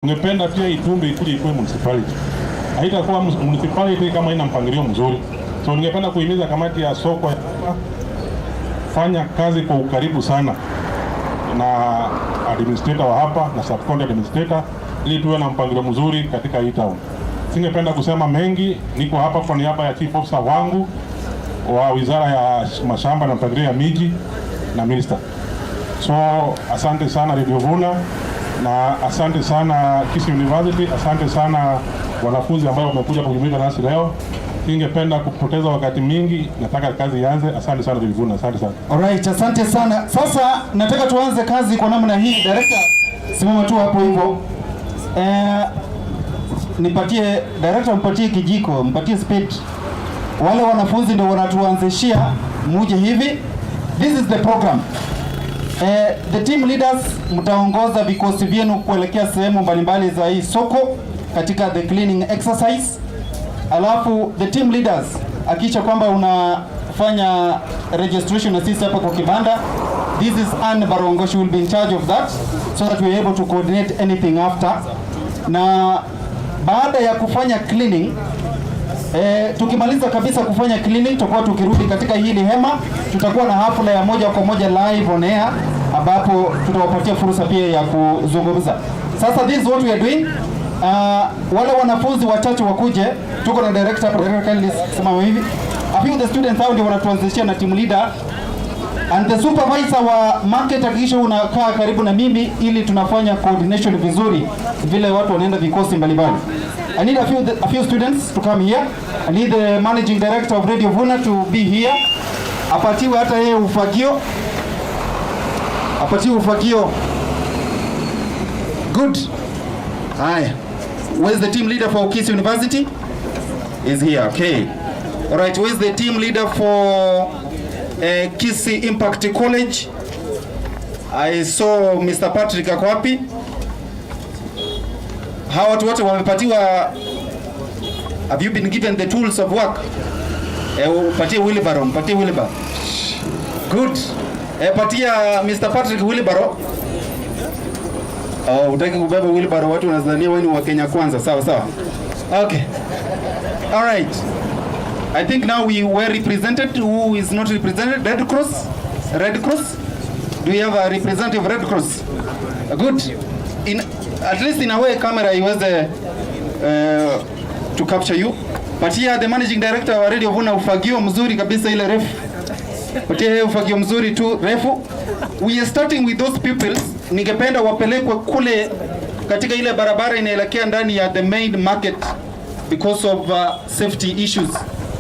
Tungependa pia Itumbi ikuje ikuwe municipality. Haitakuwa municipality kama ina mpangilio mzuri. So ningependa kuhimiza kamati ya soko ya hapa fanya kazi kwa ukaribu sana na administrator wa hapa na sub county administrator ili tuwe na mpangilio mzuri katika hii town. Singependa kusema mengi, niko hapa kwa niaba ya chief officer wangu wa wizara ya mashamba na mpangilio ya miji na minister. So asante sana Radio Vuna na asante sana Kisii University, asante sana wanafunzi ambao wamekuja kujumuika nasi leo. Singependa kupoteza wakati mingi, nataka kazi ianze. Asante sana Radio Vuna, asante sana. Alright, asante sana. Sasa nataka tuanze kazi kwa namna hii. Director, simama tu hapo hivyo. Eh, nipatie director, mpatie kijiko, mpatie spade. Wale wanafunzi ndio wanatuanzishia, muje hivi. This is the program. Eh, the team leaders mtaongoza vikosi vyenu kuelekea sehemu mbalimbali za hii soko katika the cleaning exercise. Alafu the team leaders hakikisha kwamba unafanya registration na sisi hapa kwa kibanda. This is Anne Barongo, she will be in charge of that so that we are able to coordinate anything after. Na baada ya kufanya cleaning tukimaliza kabisa kufanya cleaning tutakuwa tukirudi katika hili hema, tutakuwa na hafla ya moja kwa moja live on air ambapo tutawapatia fursa pia ya kuzungumza. Sasa this is what we are doing. Wale wanafunzi wachache wakuje, tuko na director, director kindly simama hivi. A few of the students hao ndio wanatuanzishia na team leader and the supervisor wa market, hakikisha unakaa karibu na mimi ili tunafanya coordination vizuri vile watu wanaenda vikosi mbalimbali. I need a few students to come here. I need the managing director of Radio Vuna to be here. Apatiwe hata yeye ufagio. Apatiwe ufagio. Good. Haya. Where's the team leader for Kisii University? Is here. Okay. All right. Where's the team leader for Kisii Impact College? I saw Mr. Patrick ako wapi? Hawa watu wote wamepatiwa. Have you been given the tools of work? Upatie wheelbarrow, mpatie wheelbarrow. Good. Patia Mr. Patrick wheelbarrow. Oh, hutaki kubeba wheelbarrow, watu wanadhania wewe ni wa Kenya Kwanza. Sawa sawa. Okay. All right. I think now we were represented. Who is not represented? Red Cross? Red Cross? Do you have a representative of Red Cross? Good. At least in a way camera iweze to capture you. But here the managing director wa Radio Vuna ufagio mzuri kabisa ile refu. Patia yeye ufagio mzuri tu refu. We are starting with those pupils. Ningependa wapelekwe kule katika ile barabara inaelekea ndani ya the main market because of safety issues.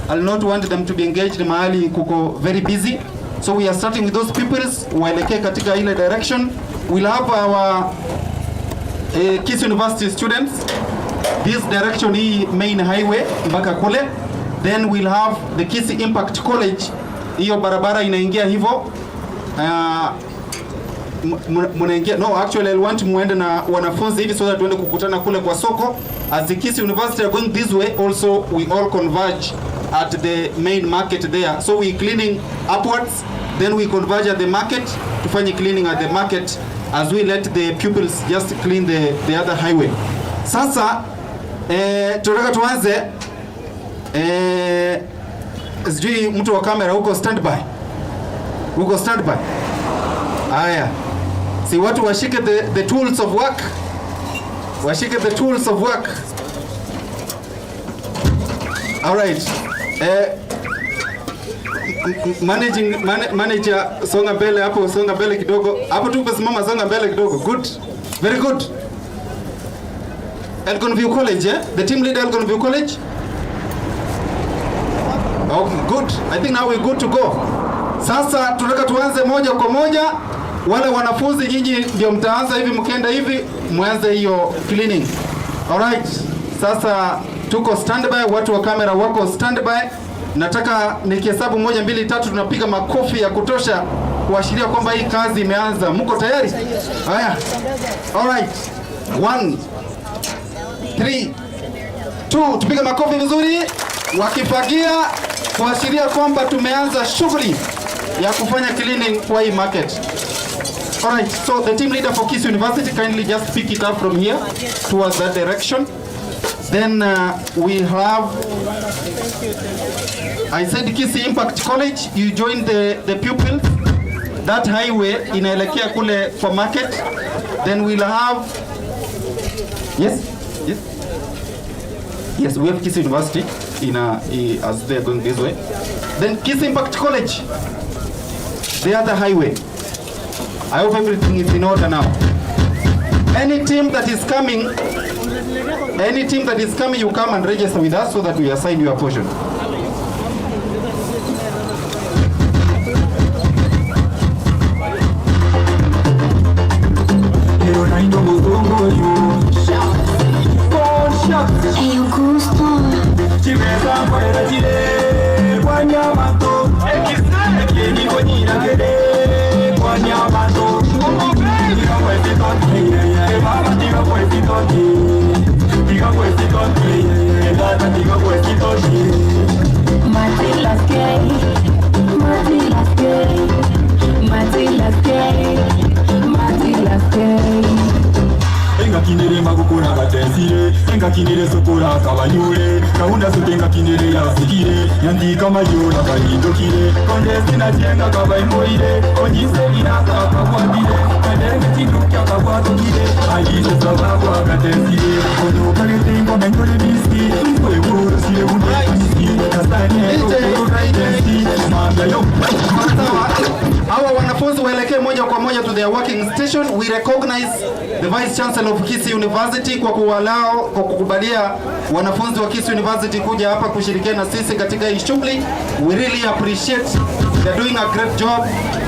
I'll not want them to be engaged mahali kuko very busy. So we are starting with those pupils waelekee katika ile direction. We'll have our Kisii University students this direction, hii main highway mpaka kule. Then we'll have the Kisii Impact College, hiyo barabara inaingia hivyo munaingia, no, actually I want muende na wanafunzi hivi so that tuende kukutana kule kwa soko. As the Kisii University are going this way also, we all converge at the main market there. So we cleaning upwards, then we converge at the market, tufanye cleaning at the market as we let the pupils just clean the other highway. Sasa tunataka tuanze. Sijui mtu wa kamera huko standby, huko standby. Haya, si watu washike the tools of work, washike the tools of work. All right. Managing man, manager songa mbele hapo, songa mbele kidogo hapo tu, simama, songa mbele kidogo. Good, very good. Elgon View College, eh? The team leader, Elgon View College. Okay, good. I think now we're good to go. Sasa tunataka tuanze moja kwa moja. Wale wanafunzi nyinyi ndio mtaanza hivi, mkienda hivi mwanze hiyo cleaning. Alright. Sasa tuko standby, watu wa kamera wako standby. Nataka nikihesabu moja, mbili, tatu, tunapiga makofi ya kutosha kuashiria kwamba hii kazi imeanza. Mko tayari? Haya. Alright. One, three, two, tupige makofi vizuri wakifagia kuashiria kwamba tumeanza shughuli ya kufanya cleaning kwa hii market. Alright, so the team leader for Kisii University kindly just pick it up from here towards that direction. Then we have, I said Kisii Impact College, you join the pupils. That highway inaelekea kule kwa market. Then we'll have, yes, we have Kisii University as they are going this way. Then Kisii Impact College, the other highway. I hope everything is in order now. Any team that is coming, any team that is coming, you come and register with us so that we assign you a portion. Engakinire magukura gatesire engakinire sukura kabanyure kaunda sute engakinire yasikire yandika mayura kahindukire konde sinajenga kabaimoire onyise inaka kabwatire kadenge chindukia kabwatukire ayise sababu agatesire onukagetingo menyore bisi kwegurusire bunde kasane manga yo. Sawa. Hawa wanafunzi waelekee moja kwa moja to their working station. We recognize the Vice Chancellor of Kisii University kwa kuwalao kwa kukubalia wanafunzi wa Kisii University kuja hapa kushirikiana na sisi katika hii shughuli. We really appreciate. They're doing a great job,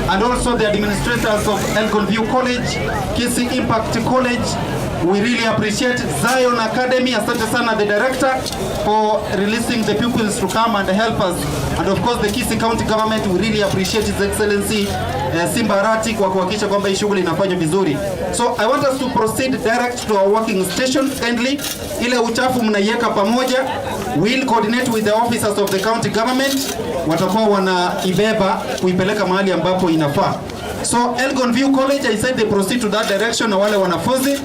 and also the administrators of Elgon View College, Kisii Impact College. We really appreciate Zion Academy. Asante sana the director for releasing the pupils to come and help us. And of course the Kisii County government, we really appreciate His Excellency Simba Arati kwa kuhakikisha kwamba hii shughuli inafanywa vizuri. So I want us to proceed direct to our working station kindly. Ile uchafu mnaiweka pamoja. We'll coordinate with the officers of the county government. Watakuwa wanaibeba kuipeleka mahali ambapo inafaa. So Elgon View College, I said they proceed to that direction na wale wanafunzi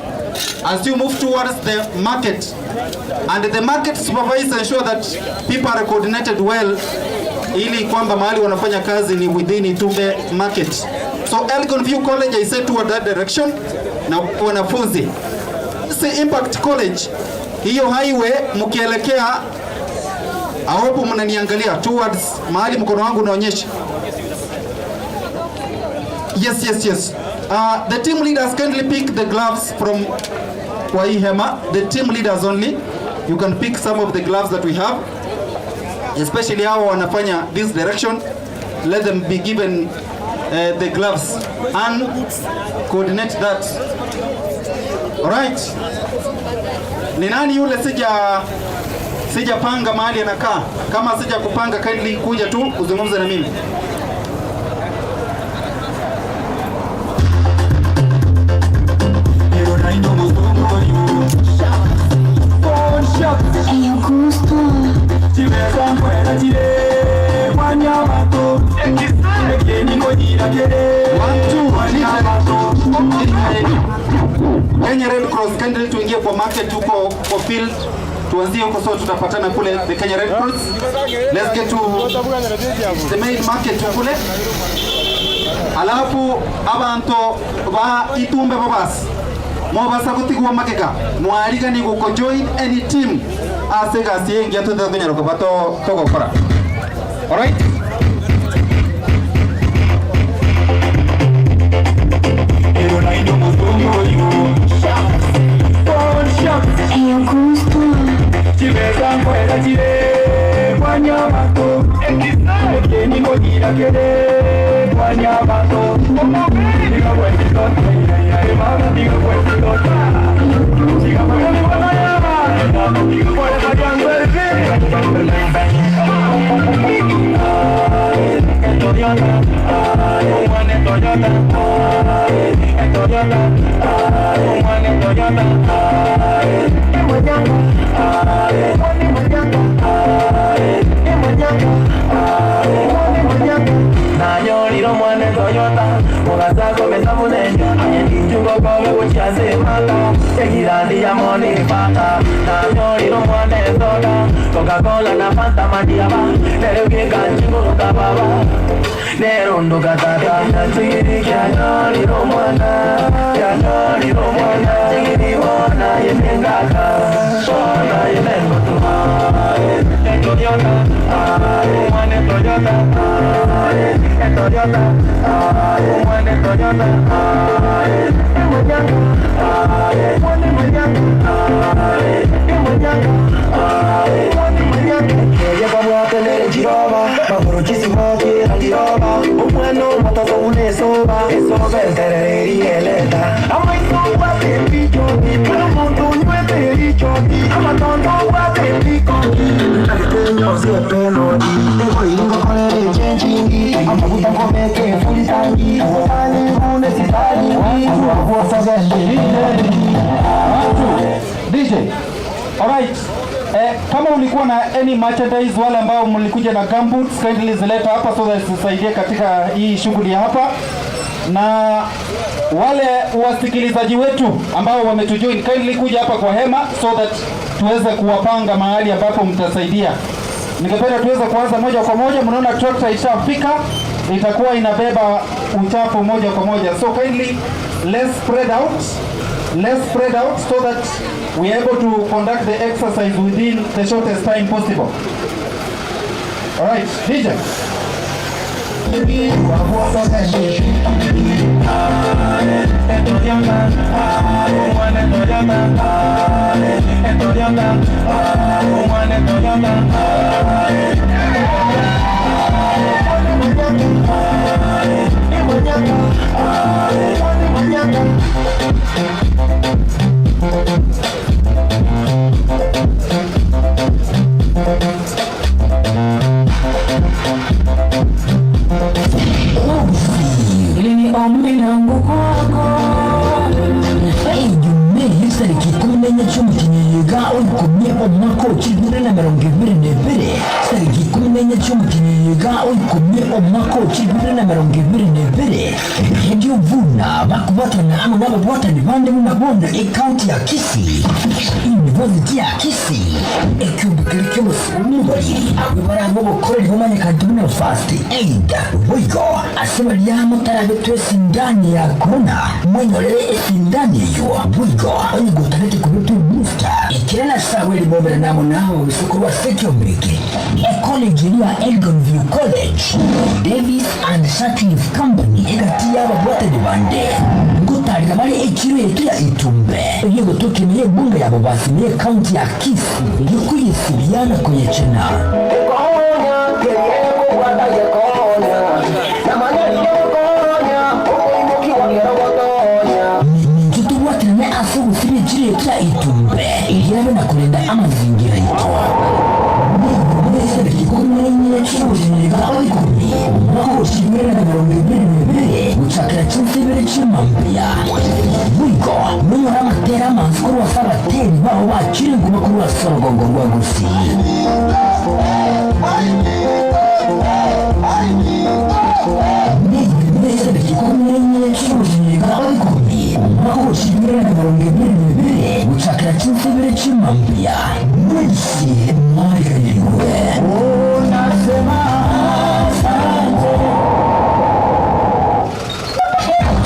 as you move towards the market, and the market supervisor ensure that people are coordinated well ili kwamba mahali wanafanya kazi ni within Itumbe market. So Elgon View College, I said toward that direction na wanafunzi. Kisii Impact College, hiyo highway mkielekea, I hope mnaniangalia towards mahali mkono wangu unaonyesha. Yes. The team leaders kindly pick the gloves from kwa hii hema. The team leaders only. You can pick some of the gloves that we have. Especially hao wanafanya this direction. Let them be given the gloves and coordinate that. Alright. Ni nani yule sijapanga mahali anakaa? Kama sija kupanga, kindly kuja tu uzungumze na mimi. One, two, Kenya Red Cross, kindly tuingie kwa market huko kwa field. Tuanzie huko, so tutapatana kule the Kenya Red Cross. Let's get to the main market kule. Alafu abantu ba Itumbe babas mobasa gutigwa makeka mwarigani guko join any team ase gasi engia tutatunyara ko bato togokora. Alright? DJ. Alright. Eh, kama ulikuwa na any merchandise, wale ambao mlikuja na gumboots, kindly zileta hapa so that zisaidie katika hii shughuli ya hapa, na wale wasikilizaji wetu ambao wametujoin kindly kuja hapa kwa hema so that tuweze kuwapanga mahali ambapo mtasaidia. Ningependa tuweze kuanza moja kwa moja. Mnaona trakta ishafika, itakuwa inabeba uchafu moja kwa moja, so kindly let's spread out. Let's spread out so that we are able to conduct the exercise within the shortest time possible. All right, DJ. Hili ni ombi langu kwako. Ijumaa tariki 14 cy'umukinyiga uyikumye umwaka w'ibihumbi na 2022, tariki 14 cy'umukinyiga uyikumye umwaka w'ibihumbi na 2022, Radio Vuna bakubatana hamwe n'ababwatani bande munabona ekaunti ya Kisii, University ya Kisii, ekyumbikiro cy'umusumu abo barabo bokorera bomanyekana buna first aid boigo asema lyamutarabe twese ndani ya corona mwenyorere esindani eyo boigo onyigotanete kubitu booster ikirana sawa elimomera namo nawo olusuku lwa sekyombeke ecollege ya Elgon View College Davis and Sutcliffe Company egati y'ababwatani bande ngutarira bari ekiro yetu ya itumbe yego tukimiye bunge ya Bobasi niye kaunti ya Kisii ngikuyisibyana kuyechena. Nitutuwatirane ase gusibya ekiro yetu ya itumbe irabe na kurinda amazingira yitu gucakira cy'insibire cy'imambiya bwigo nunyura amatera amanzi kuri wasabateri baho bakiri inguma kuri wasorogongo rwa gusi. Gucakira cy'insibire cy'imambiya mwese mwaganiriwe.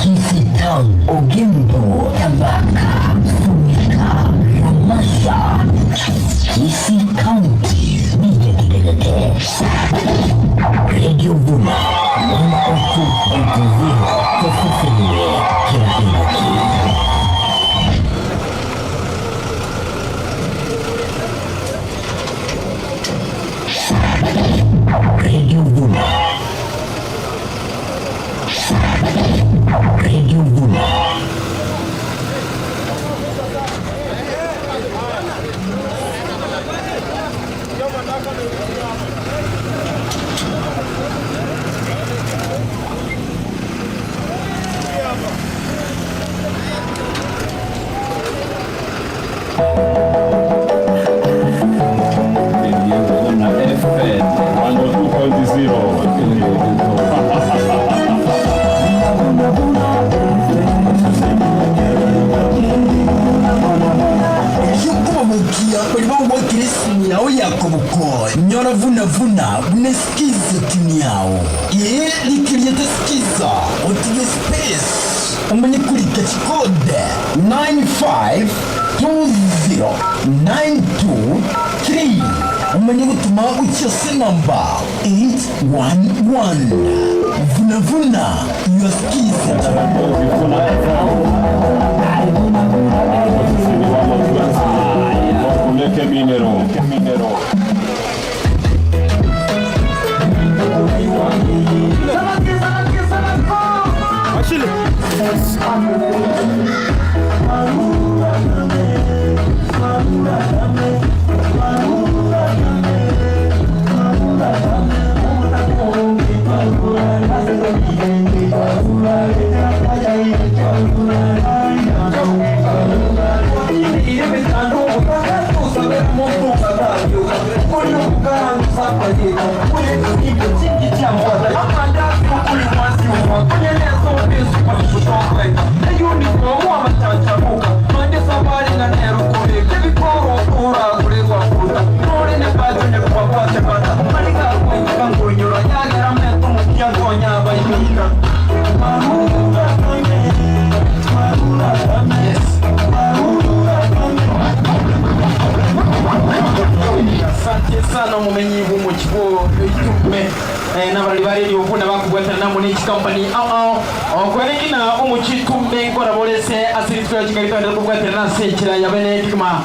Kisii Town, Ogembo, Tabaka, Sumika, Ramasha, Kisii County, Nijegedegede, Radio Vuna, 102.0, Tofufiniwe, kila inaki. Radio Vuna. Radio Vuna. baria bagwakire esimu yao ya koboko, nyora vuna vuna buna esikiza tune yao. Ee, rika erieta sikiza, otige space, omanye korika chikode 9520923 omanye gotoma gochia ase enamba 811. Vuna vuna your skiza tune. Asante sana omumenyi bw'omu kigo Itume n'abarali ba radio buna bakubwatana namo n'ekikampani ao ao okwerengina omuchitume nkora bolese ase rituko ya chingaki twendere kubwatana nase echira ya bene kigima.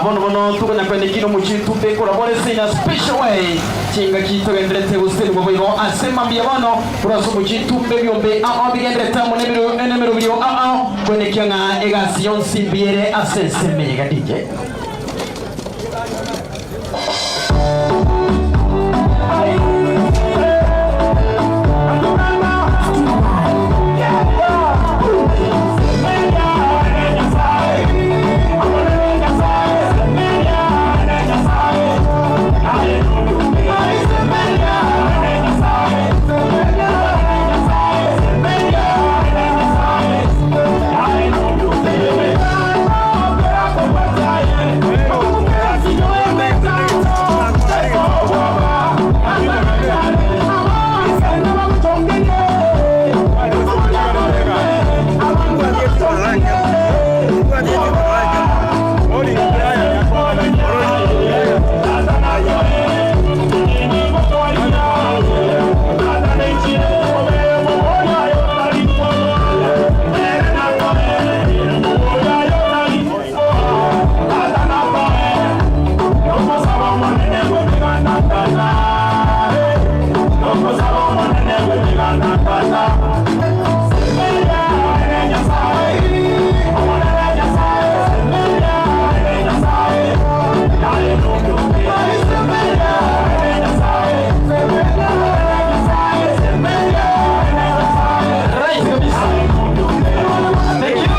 Bono bono tugona kwendekina omuchitume nkora bolese in a special way chingaki togenderete gusirwa boigo ase mambia bono kurasa omuchitume byombe ao ao bigenderete amo n'emiro n'emiro brio ao ao kwendekia ng'a egasi yonsi mbiere ase ense DJ. Right kabisa. Thank you.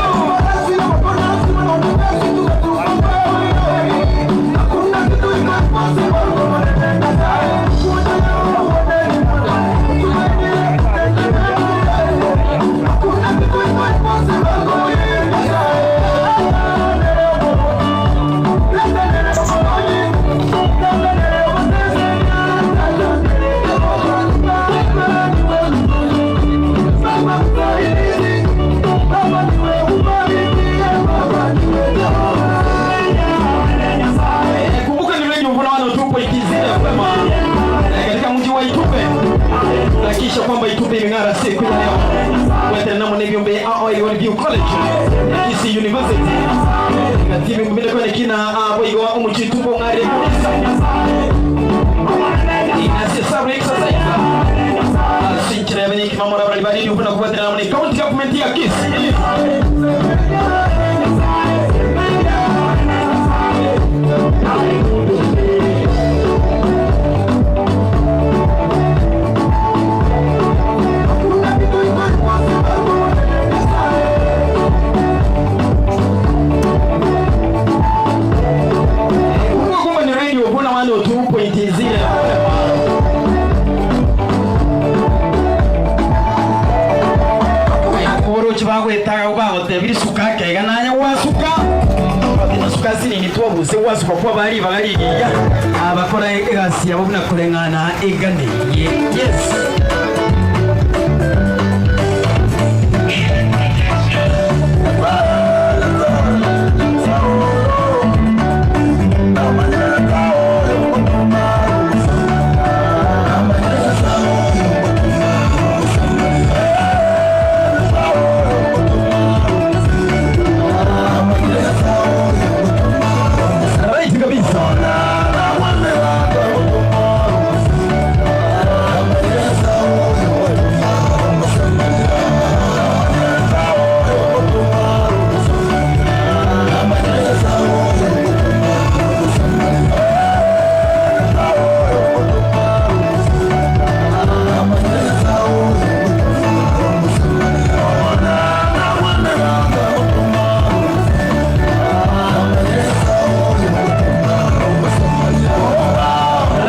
Kumbuka ni Radio Mvula 102.0 FM katika mji wa Itupe. Hakikisha kwamba Itupe imeng'ara siku ya leo. Kwetena namo ni vyombe AO View College, Kisii University. Katibi mbele kwa kina boigo omuchitupo ng'are kabisa. Inasi sabu exercise. Sinchira ya kimamora bali bali kuna kufuatana namo ni county government ya Kisii. Kumbuka kwamba ni Radio Vuna 102.0. Koro chibagwetaga bagotebiri suka kega na Gose gwasuka kwabaa ribaga rigiya abakora egasi yabo buna koreng'ana eganeirie. Yes. Right kabisa.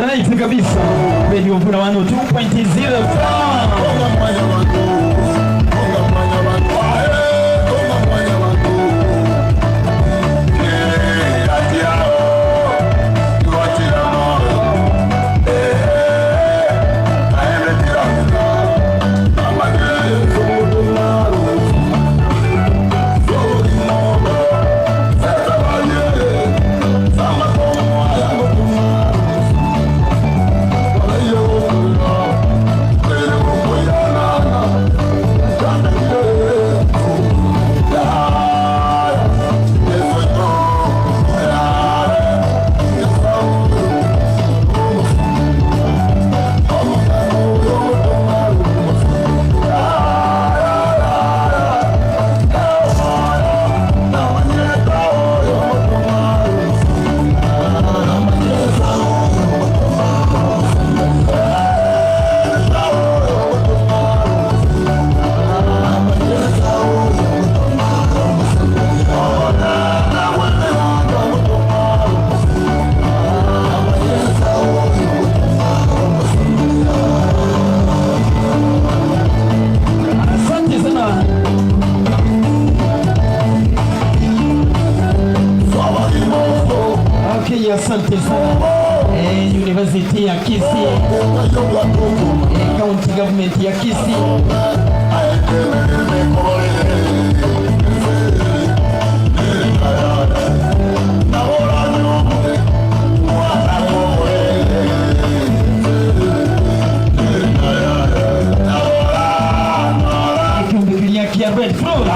Right kabisa. Radio Vuna 102.0. Asante sana. Okay, asante sana. University ya Kisii. County government ya Kisii. Kimbikilia kia Red Cross.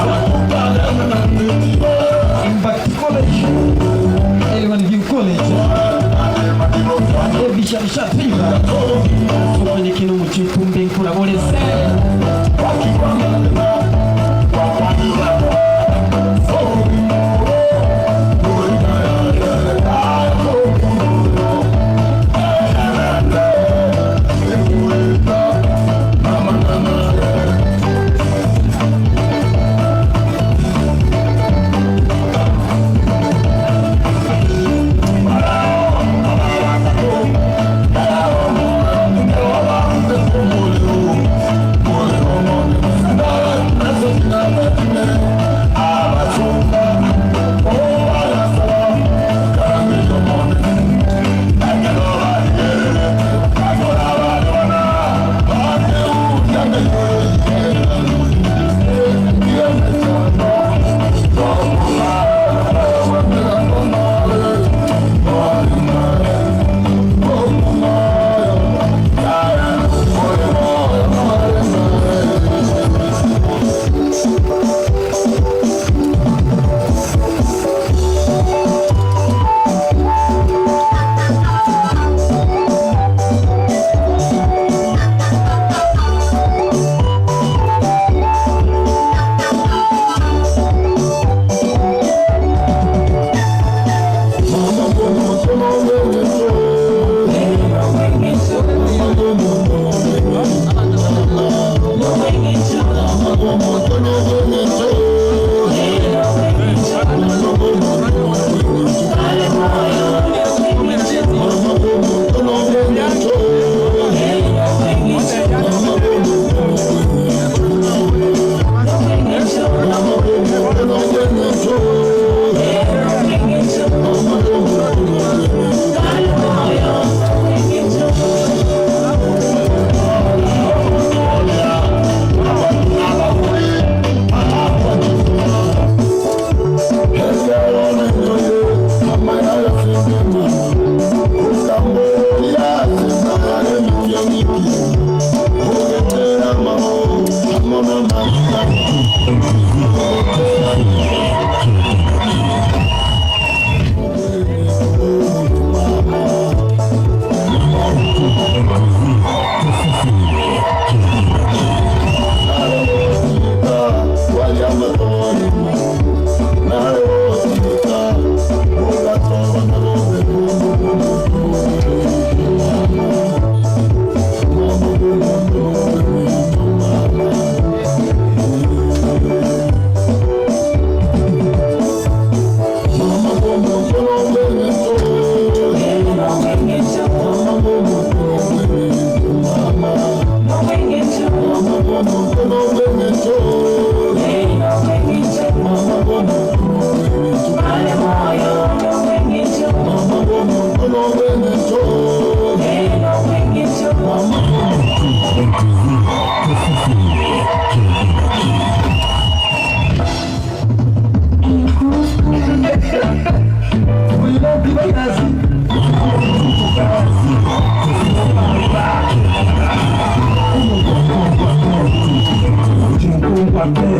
Impact College. Elwan View College. Ebishabisha Fever. Sokwenye kino muchitumbe nkula bolese.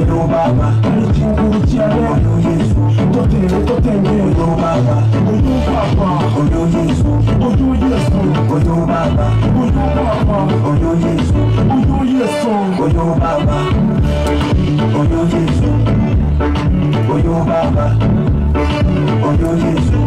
Oyo baba, Tari chinguru chiane, Oyo Yesu, Totere totenge, Oyo baba, Oyo baba, Oyo Yesu, Oyo Yesu, Oyo baba, Oyo baba, Oyo Yesu, Oyo Yesu, Oyo baba, Oyo Yesu, Oyo baba, Oyo Yesu,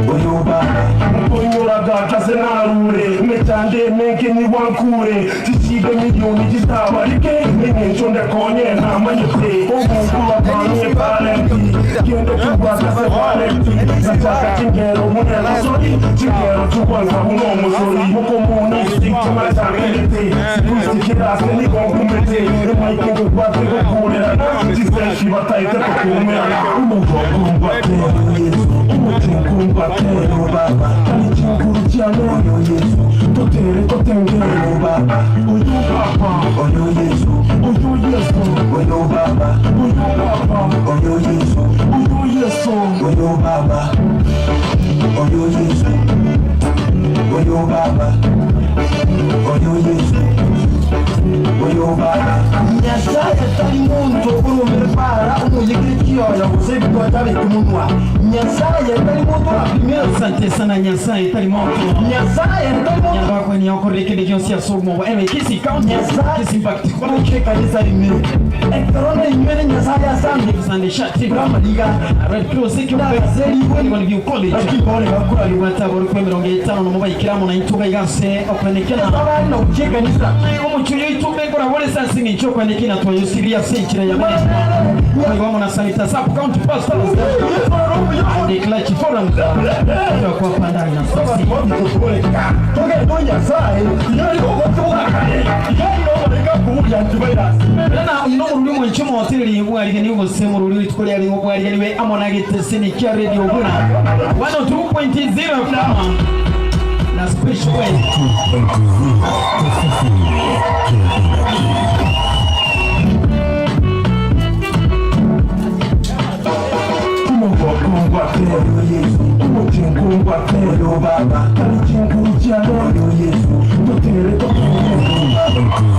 Oyo baba. Nkoinyora ase narure, emechando emenge nigo nkure, Chisibe milioni chitabarike, eng'encho ndekonye namanyete, Omonto akanie talenti, kende kebwate ase talenti, Nachaka chingero buna egosori, chingero chikwansa buna omosori, Mokomonisi chimachangerete, siku isi kera ase nigo nkumete, Emaike nkobwate gokurerana, chiseshi bataete tokumerana, Omonto nkumbate, omochie nkumbate, Tari chinguru chiane, totere totenge, Oyo baba, Oyo Yesu, Oyo Yesu, Oyo baba, Oyo baba, Oyo Yesu, Oyo Yesu, Oyo baba, Oyo Yesu, Oyo baba, Oyo Yesu, Oyo baba. Nyasaye tari muntu okurumira para omuyigiri kiyoyo gose ebitwata abeke munwa. Nyasaye tari muntu orapimia. Asante sana Nyasaye tari moto. Nyasaye tari muntu Nyamba ni okoreke gyonsi ase obumo bwa Anyway, Kisii County, Kisii Impact College, ekanisa rime ekerona inywere Nyasaye asande Sunday Shati, Ramadiga Red Cross Equipment, View College, Rwata bori 50 nomo baikiramo na intuga igase okwenekena abari na kuchia ekanisa omuchuyo itumbe nkora bore sansi ng'incho okwenekena twayosiria ase enchera ya management wamo na Sanita Sub County Pastors and the Clergy Forum kwa pandani na sisi. Togendo Nyasaye Na uno mururi mwencho motiriri bwarigani gose mururi rituko riari bwarigani we amona gitesini kia radio buna 102.0 FM na special way. Omonto nkumbate, omochie nkumbate, Oyo baba, Tari chinguru chiane, Oyo Yesu, totere totenge.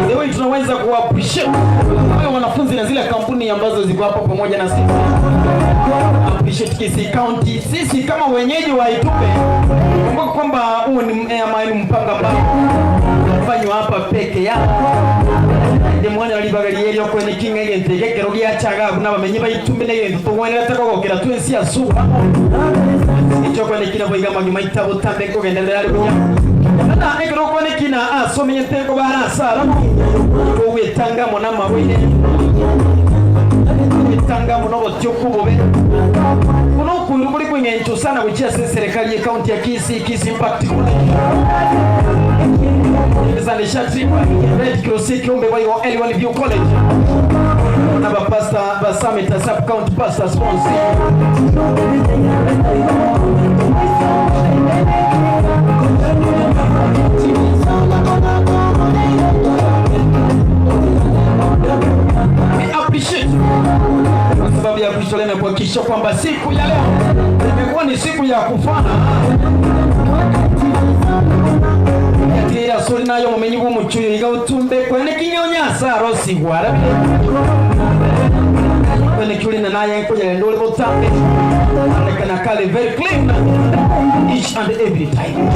The way tunaweza kuappreciate wale wanafunzi na zile kampuni ambazo ziko hapa pamoja na sisi. Appreciate Kisii County. Sisi kama wenyeji wa Itumbe, kumbuka kwamba huu ni ama ni mpango ambao unafanywa hapa peke yao. Ndimwanya libagaliyerio kwene kinga egento egekero giachaga buna bamenyi ba Itumbe negento togwenerete kogokera twensi asuba icho kwene kina boiga magima itabo tambe kogenderera ari buya na ekero kwene kina asomenyete ko barasara kogwetanga mona mabwire gwetanga muno botyo kubobe kuno kuiru kuri kweng'encho sana guchia ase serikali ya county ya Kisii, Kisii Impact College Shati Red Cross Kiombe kwa hiyo L1 View College na ba pastor ba Summit Sub County Pastor Sponsor. We appreciate kwa sababu ya kujitolea na kuhakikisha kwamba siku ya leo imekuwa ni siku ya kufana yatira sori nayo mumenyi bw'omuchuyo iga utumbe kwene kinyonya saro sigwara kwene kyuli na naye nkujera ndoli butambe alekana kale very clean each and every time.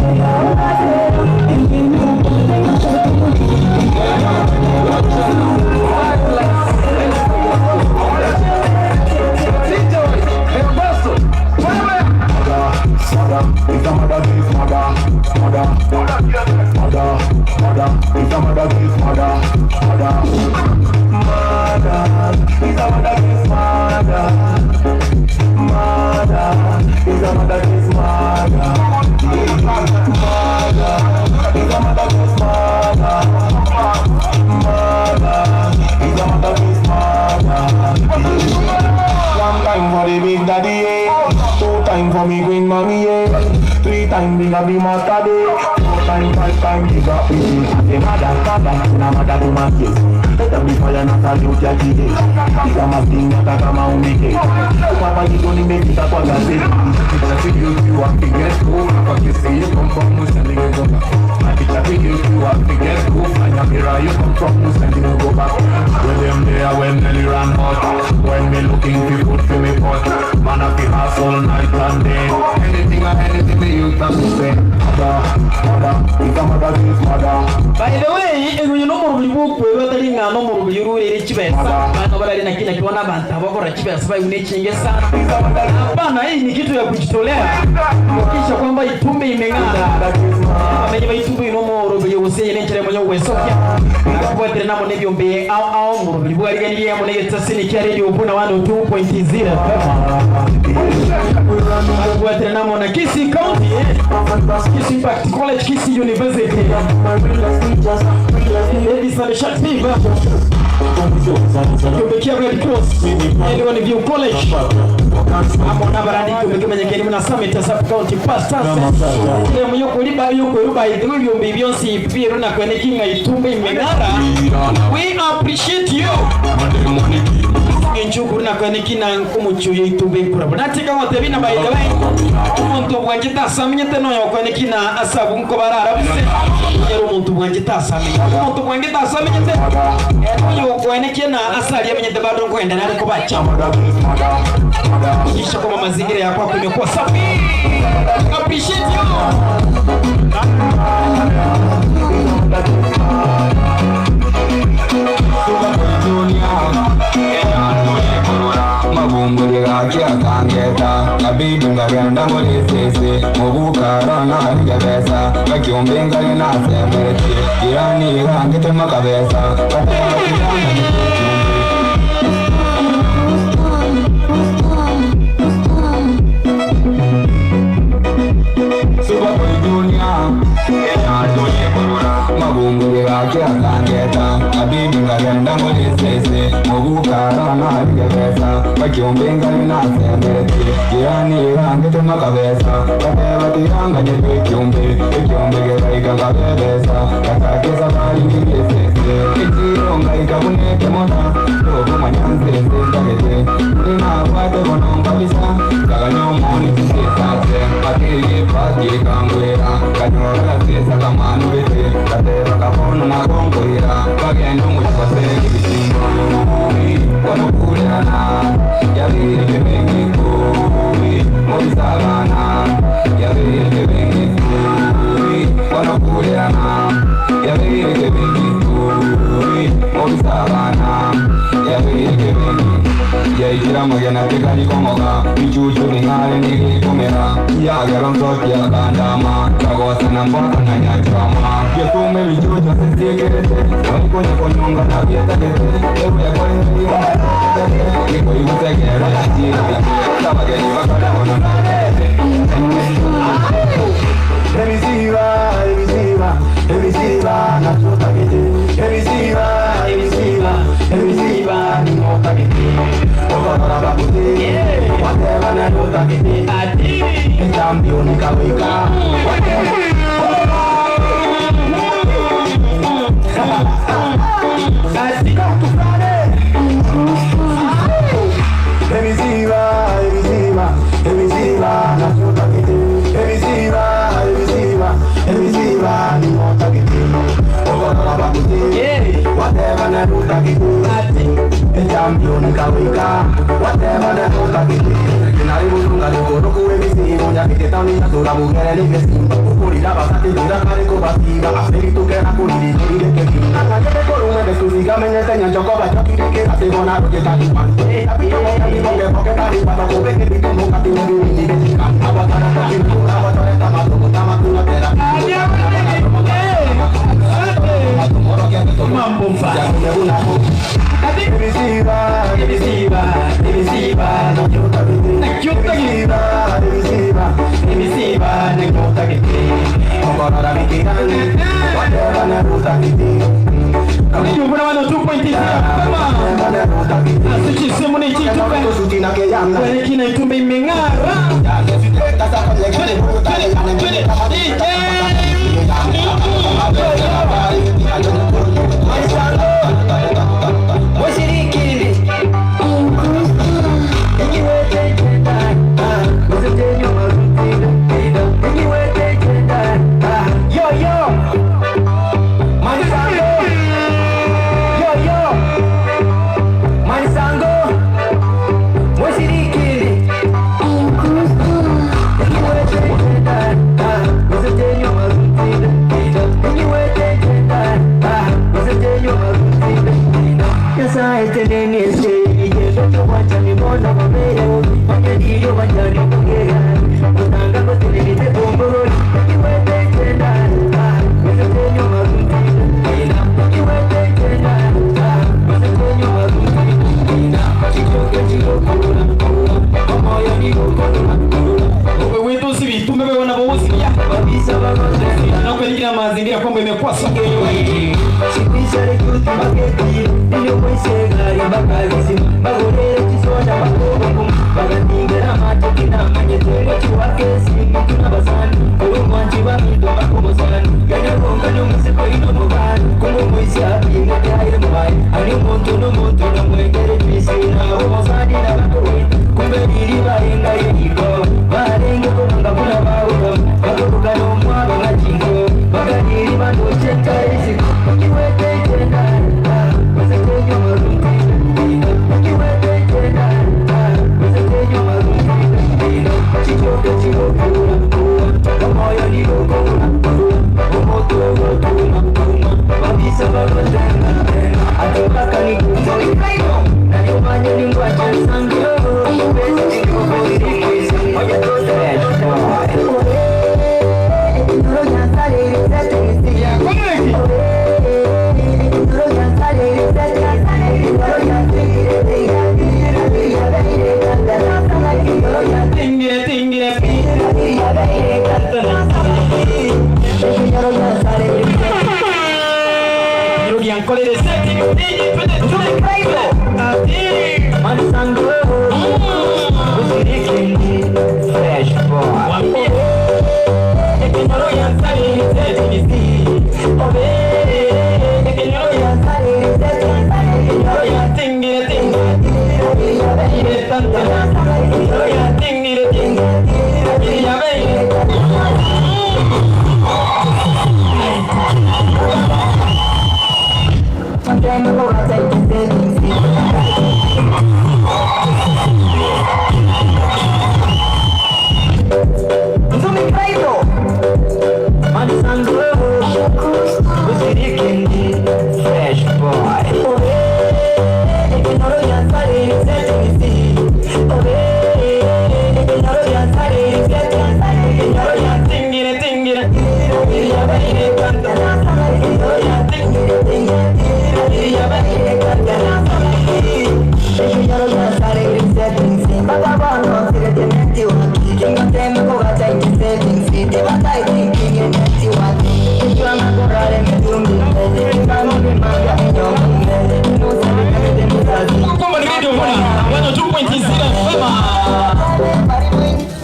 One time for the big daddy, yeah. Two time for me queen mommy, yeah. Three time big up the master day. Four time, five time big up the day. The mother, father, na mother to my kids. Let them be fire na salute ya kide. Ika masinga kama umike. Papa you don't make it kwa gazeti. When them there, when Nelly run hot. When me looking fi food fi me pot. Man a fi hustle night and day. Anything or anything me youth have to say. Mother, mother, it's a mother kiss mother. By the way, egunyu nomurubiri bwokweba atari ng'a nomurubiri orurere chibesa bana barari na kina kiona abantu abakora chibesa baigune echinge sana. Hapana, hii ni kitu ya kujitolea kuhakikisha kwamba itumbe imeng'ara. Bamenye baitumbe ino murubiri gose ine nchere mwenye gwesokia nakubwatire namo nebyombe au au murubiri bwariganirie amo negetasini kia radio Buna 102.0 nakubwatire namo na Kisii County, Kisii Impact College, Kisii University. Ladies and Shativa Kiumekia Red Cross Elion View College amo nabarandi kiumekimenyekeni muna Summit Sub County Pastors ile muyoko liba yoko ruba idhulio mbibyonsi piero na kwene kinga itumbe imeng'ara. We appreciate you enchukuru na kwene kina nkumuchuye itumbe nkurabo natika gotebina by the way omuntu bwanje tasamenyete noyo kwene kina asabu nko bararabuse yero omuntu bwanje tasamenyete omuntu bwanje tasamenyete oyo kwene kina asali amenyete bado nkwenda nari kubacha kisha kwamba mazingira yako imekuwa safi. Appreciate you. Mabumburi gake akangeta kabibi ngagenda muri sese mubukara narigabesa gakiumbe ngari nasemeretie jirani gangetema kabesa mabumburi gake akangeta kabibi ngagenda muri sese mubukara narigabesa gakiumbe ngari nasemeretie jirani gangetema kabesa gateba tiranganyetwe ikiumbe ikiumbe gegaika ngabebesa gatake safari ngigesese ikiro ngaika buneke mona ndobumanya nzese ndagete ndinakwate bono kabisa kaganyomoni tisesase akiri pakiri kangwira kanyora sesa kamanubete gateba kabono nakongwira kagenda omukikwase kibisimbo wanokulirana yabireke bengikui mubisabana yabireke bengikui wanokulirana yabireke bengikui mubisabana yabireke bengi yaikira mugena tekarikomoga ichuchu ring'are nirikomera yagera nsokia kandama kagosana mpaka na nyachama gĩtũme bichucho ciciĩkĩrĩte onikũnyakonyonga na bietagĩte gĩkũigutegera tabageni bakarabona Ebisiba, ebisiba, ebisiba, nachotagete. Ebisiba, ebisiba, ebisiba, ningotagete. Okorora bakute, wateba nanotagete. Echampion kawika. Ebisiba, ebisiba, ebisiba, nachotagete. Ebisiba, ebisiba, ebisiba, ningotagete. Okorora bakute, wateba nanotagete. Echampion kawika.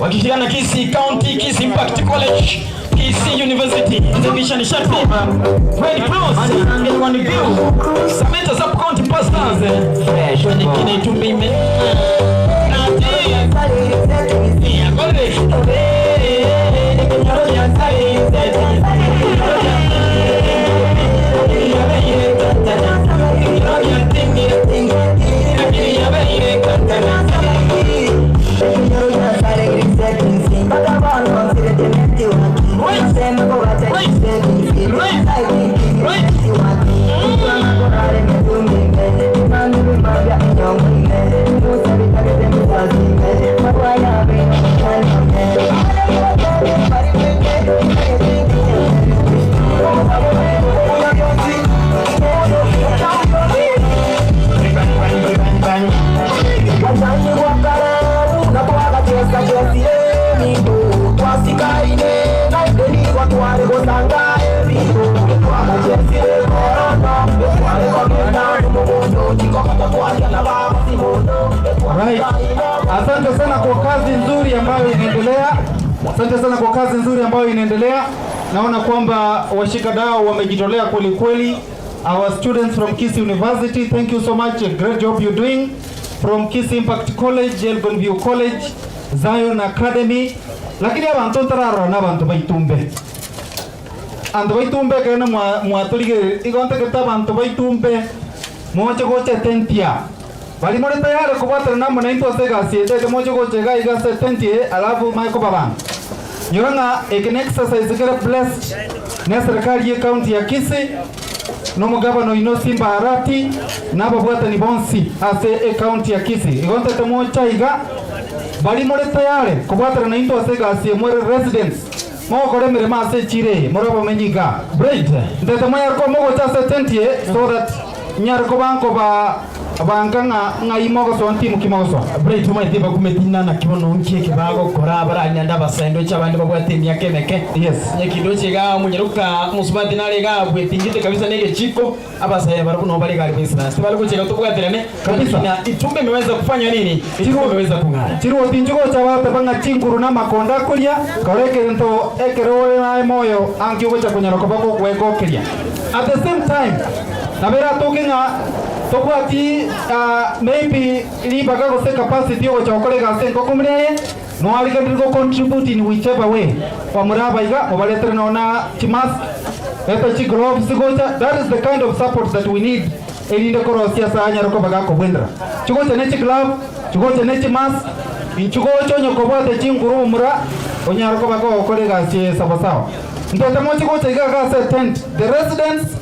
Wakishirikiana Kisii County, Kisii Impact College, Kisii University, Nzabisha Nishati, Red Cross, N1 View, Samantha Sub County Pastors, kwenye kinaitumbi ime Right. Asante sana kwa kazi nzuri ambayo inaendelea. Asante sana kwa kazi nzuri ambayo inaendelea. Naona kwamba washikadau wamejitolea kweli kweli. Our students from Kisii University, thank you so much. A great job you're doing. From Kisii Impact College, Elgon View College, Zion Academy. Lakini abantu ntararora n'abantu baitumbe. Anto baitumbe ekero mwatorigereria igo ntagete abanto baitumbe moche gocha etent ya. Baria more tayari kobwaterana amo naintwe ase egasi eye tete moche gocha iga iga ase etent eye alafu manye kobabanga. Nyora ng'a eke ne exercise kere blessed ne eserekari ye county ya Kisii na omogabana oino Simba Arati na ababwatani bonsi ase ecounty ya Kisii. Igo ntagete moche aiga baria more tayari kobwaterana naintwe ase egasi eye more residents. Mogokora emeremo ase echiira eye more abamenyi iga. Bright. Ntete monyare koba mogocha ase etenti eye, so that nyare koba nkoba banka ng'a ng'ai mogosoa ntimu ki mogosoa. Bright omanyete bakumeti naki bono nki eke bagokora baranyande abasaendoche abande babwate emiaka emeke. Yes. Onye kindoche igaa omonyaroka omosubati nare igaa bwetingete kabisa na egechiko Abasae barabwo nabo bare gari bw'Israeli, tibari gochika tobwaterane, Kabisa. na itumbe imeweza kufanya nini? Itumbe imeweza kung'ara. Chiruoti nchigocha bateba ng'a chinguru namakonda akoria, kora egento ekero ore naye moyo anki ogocha konyara koba gogwegokeria. At the same time, nabo eratoke ng'a tobwati ah, maybe ribaga gose capacity yogocha gokora egasi enkoko buna eye, Noariganire go contribute in whichever way bamura aba iga obaretere nonya na chimask reta chi gloves gocha that is the kind of support that we need erinde korosia ase anyare koba gakobwenera chigocha ne chi glove chigocha ne chi mask inchu gocha onye kobwate chinguru omura onyare koba kogokora egasi eye sawasawa ntete moche gocha iga iga ase tent the residents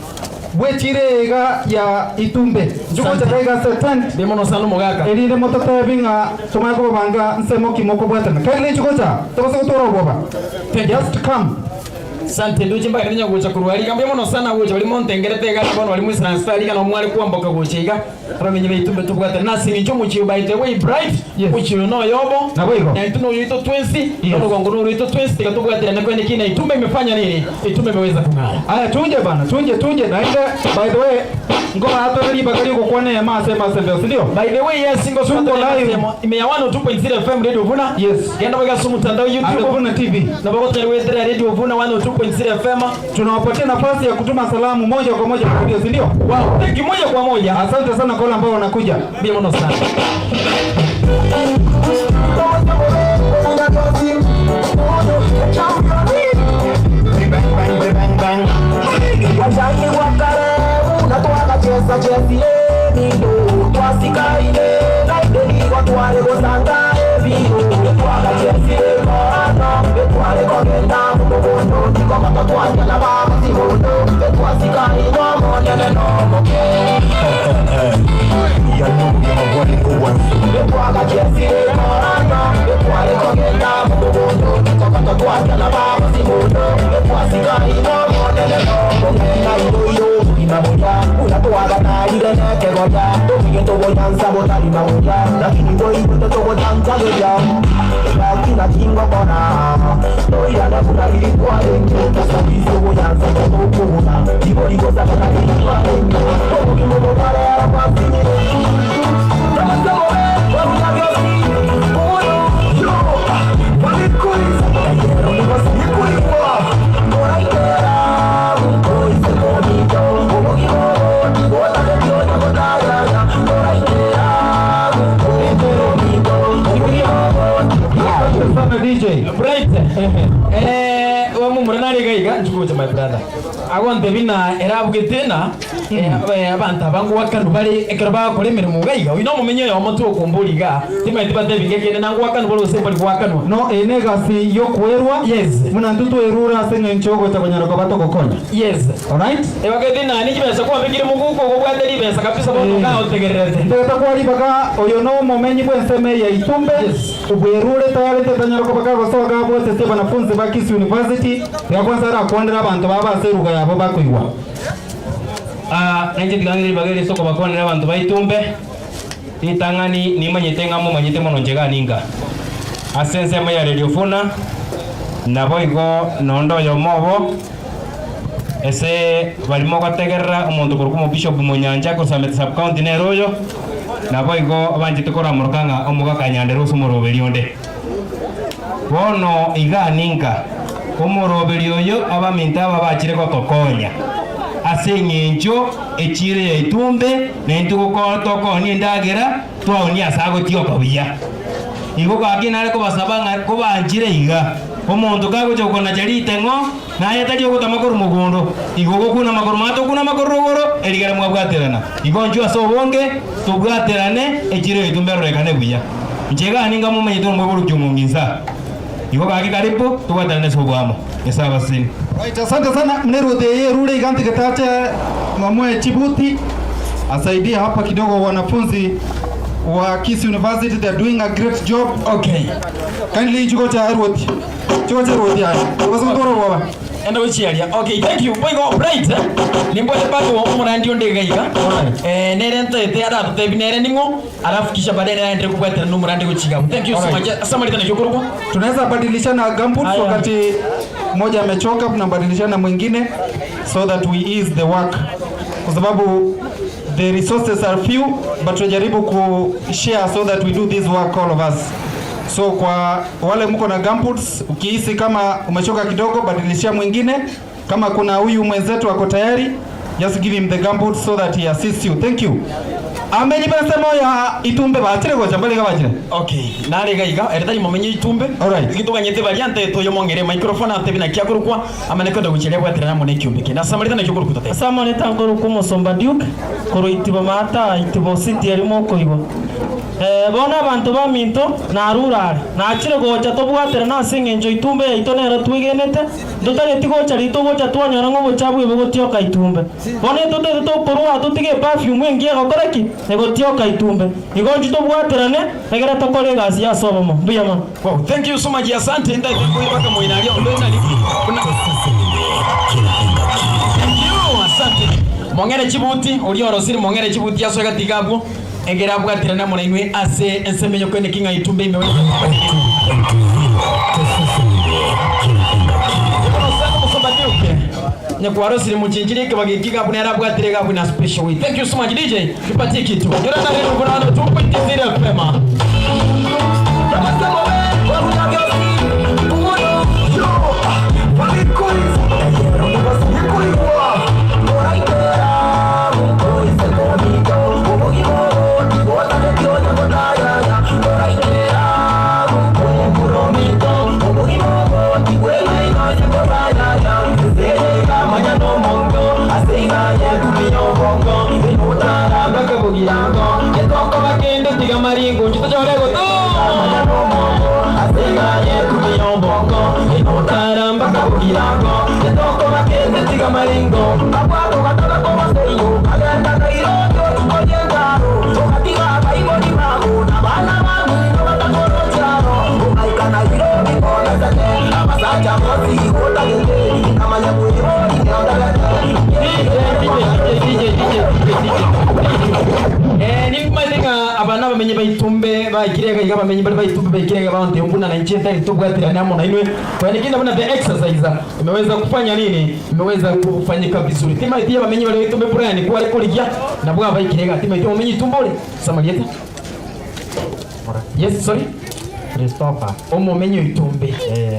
Bw'echiira eye iga ya itumbe, nchigocha iga iga ase tent, Mbuya mono sana omogaka. erinde mototebi ng'a tomanye kobabanga nsemo ki mokobwatana. Kaire nchigocha, tobasa gotwara obwoba. Just come. Sante ndoche mpaka rinya gocha korwa aria iga mbuya mono sana gocha baria montengerete iga bono baria moisaranse aria iga nabo mware kwamboka gocha iga abamenyi baito mbe tobwatane nase eng'encho omochie oyo by the way bright Yes. omochie oyo noyobo Naboigo. na intwe noyoito twensi Yes. orogongo noroito twensi tiga tobwaterane kwene ki na itumbe imefanya nini itumbe imeweza kung'ara Aya tunje bana, tunje tunje naende by the way nkobaatore ribaga riogokwana eyemo ase emo ase embeo, sindio? By the way, yes, ingo Tuko live. Ime ya 102.0 FM Radio Vuna. Yes. Genda wega su mtandao And YouTube. Vuna TV. Na bako tayari wetere Radio Vuna 102.0 FM. Tunawapatia nafasi ya kutuma salamu moja kwa moja kwa si ndio? Wow, thank you moja kwa moja. Asante sana kwa wale ambao wanakuja. Mbia mono sana. Asante sana DJ. Bright. Eh, wa mumura nare gaiga nchukucha my brother. Agonte bina erabugete na eh, abanto abango wakanu bari ekero bagokora emeremo gaiga. Oyo nomomenyi oyomo tokombori iga. Timaeti batebinga ekende nango wakanu bore gose mbari gwakanwa. No eye negasi y'okwerwa Yes. buna intwe twerure ase eng'encho y'ogocha konyara koba togokonya. Yes. Alright? Ebagete nani chibesa kwambekire moguko obwate ribesa kabisa bono Eh. gaotegererete. Ntagete kwa ribaga oyo nomomenyi bw'ensemo eye ya Itumbe Yes. obwerure tayari tetanyara koba kagosoa gabwatete abanafunzi ba Kisii University tiga kwanza arakwanere abanto babo ase eruga yabo bakoigwa. Ah, nainche tiga ng'ire ribaga eri ase okobakwanera abanto ba Itumbe, ritang'ani nimanyete ng'a momanyete mono inche iga ninka. Ase ensemo ya Radio Funa, naboigo nonde oyomo obo. Ase baria mogotegerera omonto korokwa omobishop Monyancha korwa Sameta Sub-County nere oyo, naboigo banchete koramoroka ng'a omogaka Nyandere ase omoroberi onde. Bono iga ninka omoroberi oyo abaminto aba bachire gotokonya, ase engencho echiiro yaito mbe, naintwe tokoonia endagera, twaonia ase agotioka buya. Igo gaki nare kobasaba ng'a kobanchire iga, omonto kagocha gokonacha riteng'o, naye tari ogotama korwa mogondo, igo ogokuna amagoro mato okune amagoro rogoro, erigere mwabwaterana. Igo inchuo ase obonge, tobwaterane, echiiro yaito mberorekane buya. Inche iga ninga momanyete omoiborokia omong'insa. Igo gaki karibu, tobwaterane ase oboamo. Nyasae abasesenie. Right, asante sana mneruthi eye rure iga ntigetache mamwe chibuti asaidie hapa kidogo wanafunzi wa Kisii University they are doing a great job. Okay. Kindly chigocha eruoti. Chigocha eruoti aya. Obasa gotwara obwoba. Enda gochiaria. Okay, thank you. Boigo Bright, eh, nimbwate bado omorandi onde iga iga. Eh, nere ntaete aratotebi nere ning'o, alafu kisha baadaye nere aendelee kobwatana na omorandi gochia iga. Thank you so Alright. much. Ase amaritana naki okorokwa? Tunaweza badilishana gumboots Aya. wakati mmoja amechoka, tunabadilishana mwingine so that we ease the work, kwa sababu the resources are few but tunajaribu ku share so that we do this work all of us. So kwa wale mko na gumboots, ukihisi kama umechoka kidogo, badilishia mwingine. Kama kuna huyu mwenzetu ako tayari, just give him the gumboots so that he assists you. Thank you. Amenyi basemo ya itumbe bachire gocha mbali gabachire. Okay, nare iga iga, ere tari momenye itumbe. Alright. Gituganyete baria ntaete oyo mong'ere microphone antebi naki akorokwa, amane kwenda gochiaria abwaterane amo na ekiombe eke. Nase amaritana naki okorokwa totebe. Ase amareta nkorokwa omosomba Duke, korwa Itibo Maata, Itibo City eria mokoigwa. Ee, bono abanto baminto, narure are, nachire gocha tobwaterane ase engencho itumbe yaito nero twegenete, ntotageti gocha riria togocha twanyora ng'a obochafu obo bogotioka itumbe. Bono etotagete tokorwa aa totige eperfume engiya egokora ki? Egotioka itumbe. Igo inchuo tobwaterane, egere tokore egasi ase obomo. Mbuya mono. Wow, thank you so much, asante ntaete nkoira baka moina aria onde nari buna Thank you, asante. Mong'ere chibuti, oria orosire mong'ere chibuti asoe gati iga abwo, egere abwaterane amo nainwe ase ensemo eye okoeneki ng'a itumbe ime Nyakwarosire mochinchiri ekebage eki iga abwo nere abwatire iga abwo na special way. Thank you so much DJ, nipatie kitu. Nyora nare rugurano 2.0 FM. Nimanyete ng'a abana abamenyi baitumbe baikire iga iga abamenyi bare baitumbe baikire iga baonte buna na inche ntari tobwaterane amo nainwe kwaani buna the exercise imeweza kufanya nini imeweza kufanyika vizuri timaiti abamenyi bare baitumbe Brian kware korigia nabwo abaikire iga timaiti omenyi itumbe ore samarieta yes sorry Christopher. omomenyi oitumbe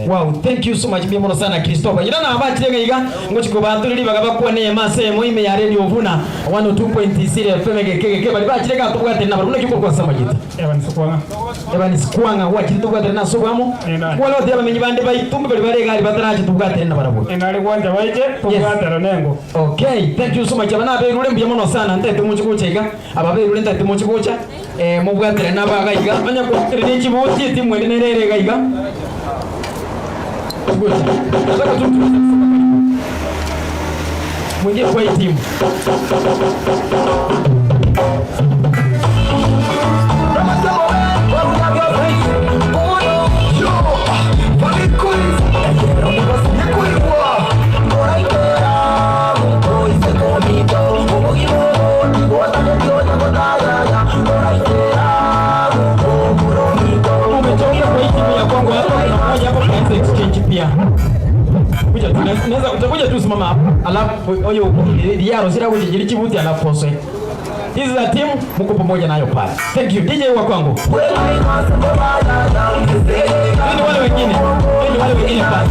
wow thank you so much mbuya mono sana Christopher ira nabachire ng'a iga ngochiko baturiri baga bakwane emase emo ime ya radio Vuna 102.0 FM geke geke bari bachire ga tobwate na baruna kiko kwa samagita Evans Kwang'a. Evans Kwang'a gwachire tobwate na sobwamo wala ote abamenyi bande baitumbe bari bare gari batarache tobwate na barabwo Enari gwanja baije tobwatana nengo. Okay, thank you so much. Abana berure mbuya mono sana ntete mochi gocha iga. Aba berure ntete mochi gocha. Eh mobwatere nabaga iga. Banya kwatere ne chibuti etimu ende nerere iga iga. Gocha. Nataka tu mwingie kwa hii timu. Umetoka kwa hii timu ya kwangu hapa kuna mmoja hapo tunaweza exchange pia. Kuja tu Unaweza utakuja tu simama hapa. Alafu oyo diaro sira kujijiri chibuti alafu ose. Hizi za timu mko pamoja nayo pale. Thank you DJ wa kwangu. Ni wale wengine. Ni wale wengine pale.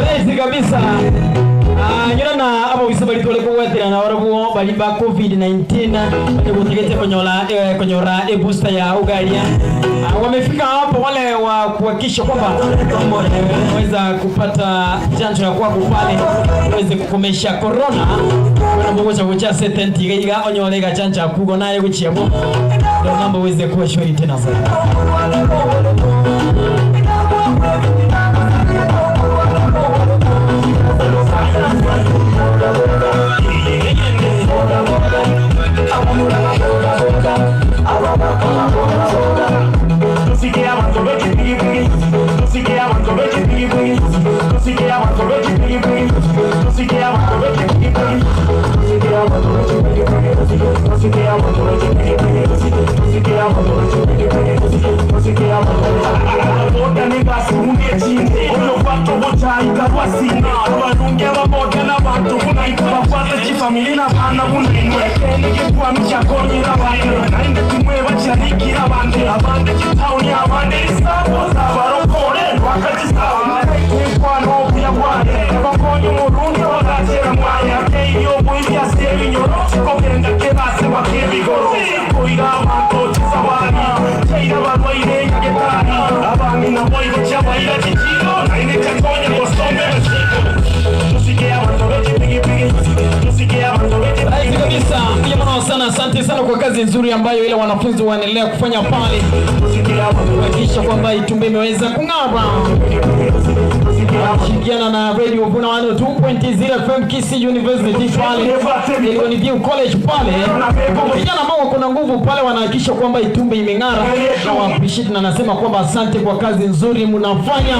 Rahisi kabisa. Nyona abo wise bali tole kugwetera na barabwo bali ba COVID-19 bategutegete konyola konyora e booster ya ugalia. Wamefika hapo wale wa kuhakikisha kwamba waweza kupata chanjo ya kwako pale uweze kukomesha corona. Wana kucha setenti iga onyole ga chanjo kugo naye guchiabo. Ndio mambo uweze kuwa shwari tena zaidi. sana kwa kazi nzuri ambayo ile wanafunzi wanaendelea kufanya pale kuhakikisha kwamba Itumbe imeweza kung'ara. Wakishirikiana na Radio Vuna 102.0 FM Kisii University pale Elgon View College pale, vijana ambao wako na nguvu pale wanahakikisha kwamba Itumbe imeng'ara, na wa appreciate na nasema kwamba asante kwa kazi nzuri mnafanya.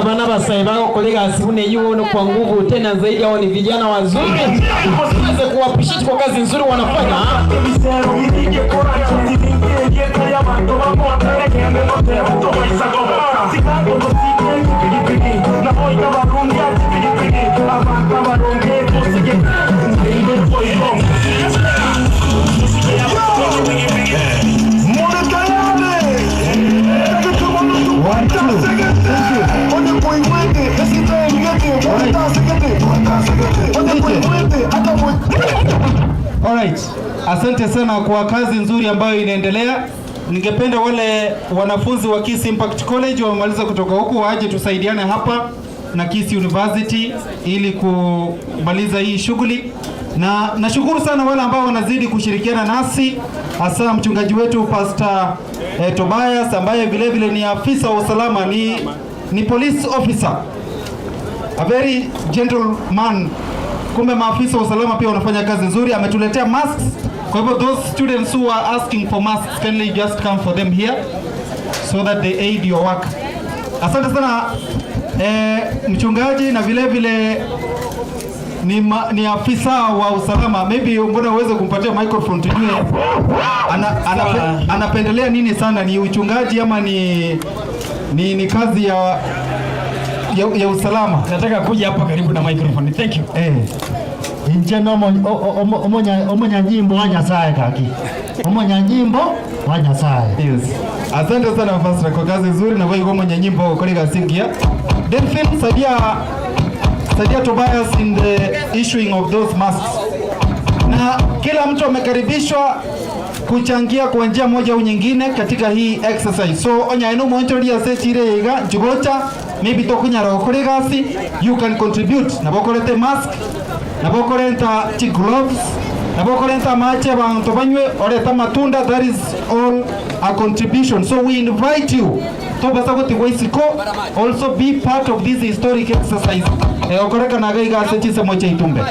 Bana basae bagokora egasi buna eyio bono kwa nguvu tena zaidi, hao ni vijana wazuri, tuweze kuwa appreciate kwa kazi nzuri wanafanya. Alright. Asante sana kwa kazi nzuri ambayo inaendelea. Ningependa wale wanafunzi wa Kisii Impact College wamemaliza kutoka huku waje tusaidiane hapa na Kisii University ili kumaliza hii shughuli, na nashukuru sana wale ambao wanazidi kushirikiana nasi, hasa mchungaji wetu Pastor Tobias ambaye vile vile ni afisa wa usalama, ni police officer, a very gentle man. Kumbe maafisa wa usalama pia wanafanya kazi nzuri. Ametuletea masks, kwa hivyo those students who are asking for masks kindly just come for them here so that they aid your work. Asante sana mchungaji na vile vile ni afisa wa usalama. Maybe mbona uweze kumpatia microphone tujue anapendelea nini sana, ni uchungaji ama ni kazi ya usalama? Nataka kuja hapa karibu na microphone. Thank you. Inche omonyanyimbo wa Nyasaye kaki omonyanyimbo wa Nyasaye. Yes. Asante sana Pastor kwa kazi nzuri na wewe mwenye nyimbo kolega Singia. Delphine, saidia Tobias in the issuing of those masks. Na kila mtu amekaribishwa kuchangia kwa njia moja au nyingine katika hii exercise. So onya eno monchoria se chire iga jugocha maybe tokunyara okore gasi, you can contribute. Na bokorete mask, na bokorenta chi gloves, na bokorenta mache bantu banywe oreta matunda, that is all a contribution. So we invite you tobasa gotigwa isiko also be part of this historic exercise. Okoreka naga igase chisemo cha Itumbe.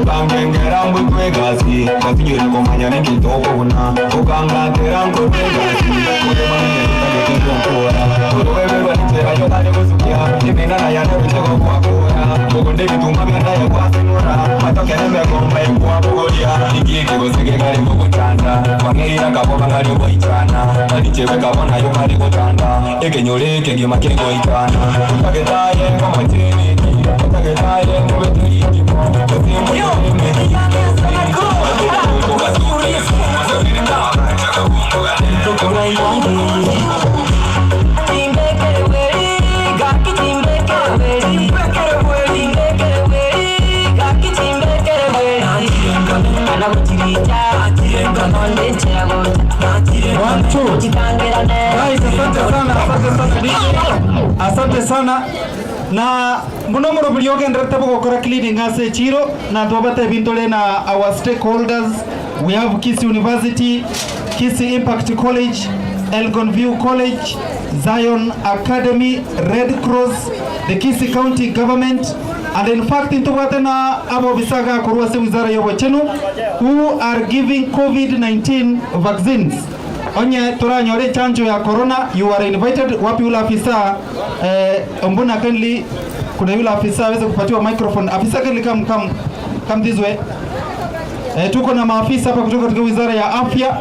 Ukangengera mbutwegasi katinyire kumanya n'ingitokubona ukangatera ngutwegasi uruweberwa n'inzira yokane gusukia imingana yaneruchego kwakura ugunde bituma byandaye kwasinura matokere megomba ikwabugoria ikiki gusige kari gugutanda kwang'eira kaboba ngari goichana nanichewe kabona yo kari gutanda ikinyuri kigima kigoichana utagetaye ngomotini utagetaye ngobeturiikimo. One, two. Guys, asante sana, asante sana DJ. Asante sana. Na muno murobiri ogenderete bogokora cleaning ase echiro na twabate bintore na our stakeholders. We have Kisii University, Kisii Impact College, Elgon View College, Zion Academy, Red Cross, the Kisii County Government, and in fact ntubwate na abo bisaga korwa ase wizara y'obochenu who are giving COVID-19 vaccines. Onye toranyore chanjo ya corona, you are invited. Wapi yule afisa? Mbona kindly kuna yule afisa aweze kupatiwa microphone. Afisa kindly come this way. Tuko na maafisa hapa kutoka katika wizara ya afya.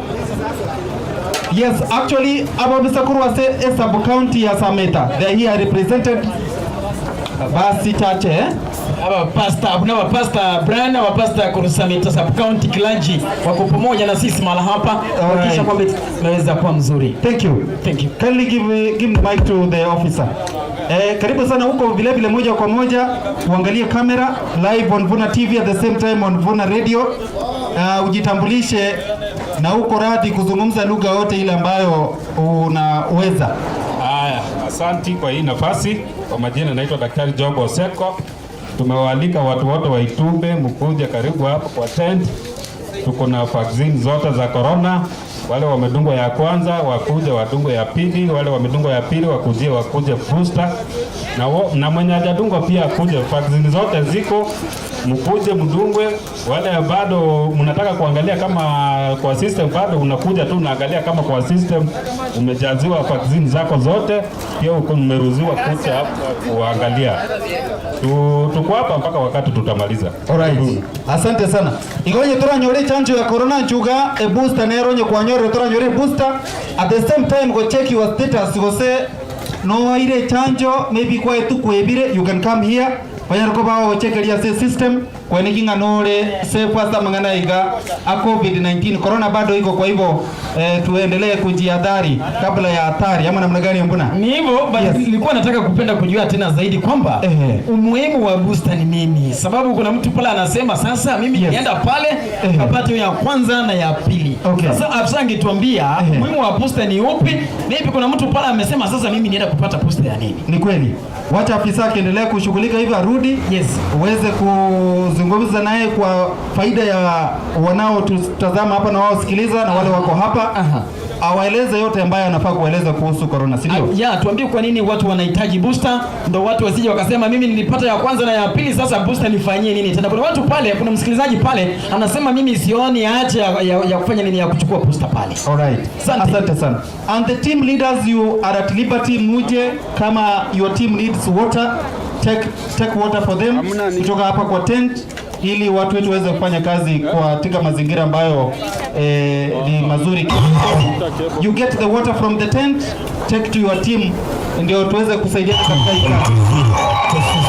Yes, actually abo afisa kurwa se sub county ya Sameta. They are here represented. Basi chache? Aba pastor, kuna aba pastor Brian, aba pastor Kurusameta sub county Kilanji wako pamoja na sisi mahala hapa kuhakikisha kwamba tumeweza kuwa mzuri. Thank you. Thank you. Kindly give the mic to the officer. Eh, karibu sana huko vile vile moja kwa moja uangalie kamera live on Vuna TV at the same time on Vuna Radio. Ujitambulishe na uko radhi kuzungumza lugha yote ile ambayo unaweza. Haya, asanti kwa hii nafasi. Kwa majina naitwa Daktari Job Oseko. Tumewaalika watu wote wa Itumbe mkuje karibu hapo kwa tent. Tuko na vaccine zote za corona. Wale wamedungwa ya kwanza wakuje wadungwe ya pili, wale wamedungwa ya pili wakujie wakuje booster, na mwenye hajadungwa pia akuje. Vaccine zote ziko, mkuje mdungwe. Wale bado mnataka kuangalia kama kwa system bado unakuja tu unaangalia kama kwa system umejaziwa vaccine zako zote, pia uko umeruhusiwa kuja hapo kuangalia. Tuko hapa mpaka wakati tutamaliza. Alright. Asante sana. Igonye turanyore chanjo ya corona nchuga e booster nero nye kwanyore turanyore booster at the same time go check your status go say no ire chanjo maybe kwa etukwebire you can come here banyarko bawo chekeria se system kwenekinga nore safe asa mang'ana iga a covid-19 corona bado iko kwa hivyo tuendelee kujihadhari kabla ya hatari ama namna gani mbona Ni hivyo but nilikuwa nataka kupenda kujua tena zaidi kwamba umuhimu wa booster ni nini, sababu kuna mtu pale anasema sasa mimi nienda pale kapate ya kwanza na ya pili. Sasa afisa angetuambia umuhimu wa booster ni upi? Maybe kuna mtu pale amesema sasa mimi nienda kupata booster ya nini? Ni kweli, wacha afisa akiendelea kushughulika hivyo arudi, uweze kuzungumza naye kwa faida ya wanaotutazama hapa na wanaosikiliza na wale wako hapa, awaeleze yote ambayo anafaa kueleza kuhusu corona, si ndio? Ya, tuambie kwa nini watu wanahitaji booster, ndo watu wasije wakasema mimi nilipata ya kwanza na ya pili, sasa booster nifanyie nini tena? Kuna watu pale, kuna msikilizaji pale anasema mimi sioni haja ya kufanya nini, ya kuchukua booster pale. Alright. Asante sana. And the team leaders you are at liberty muje kama your team needs water take water for them kutoka hapa kwa tent ili watu wetu waweze kufanya kazi katika mazingira ambayo ni mazuri. You get the water from the tent, take to your team ndio tuweze kusaidiana katika hii kazi.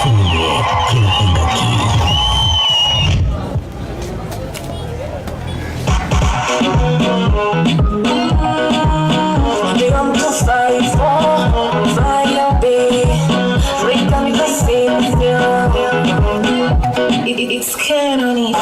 It's Canoni.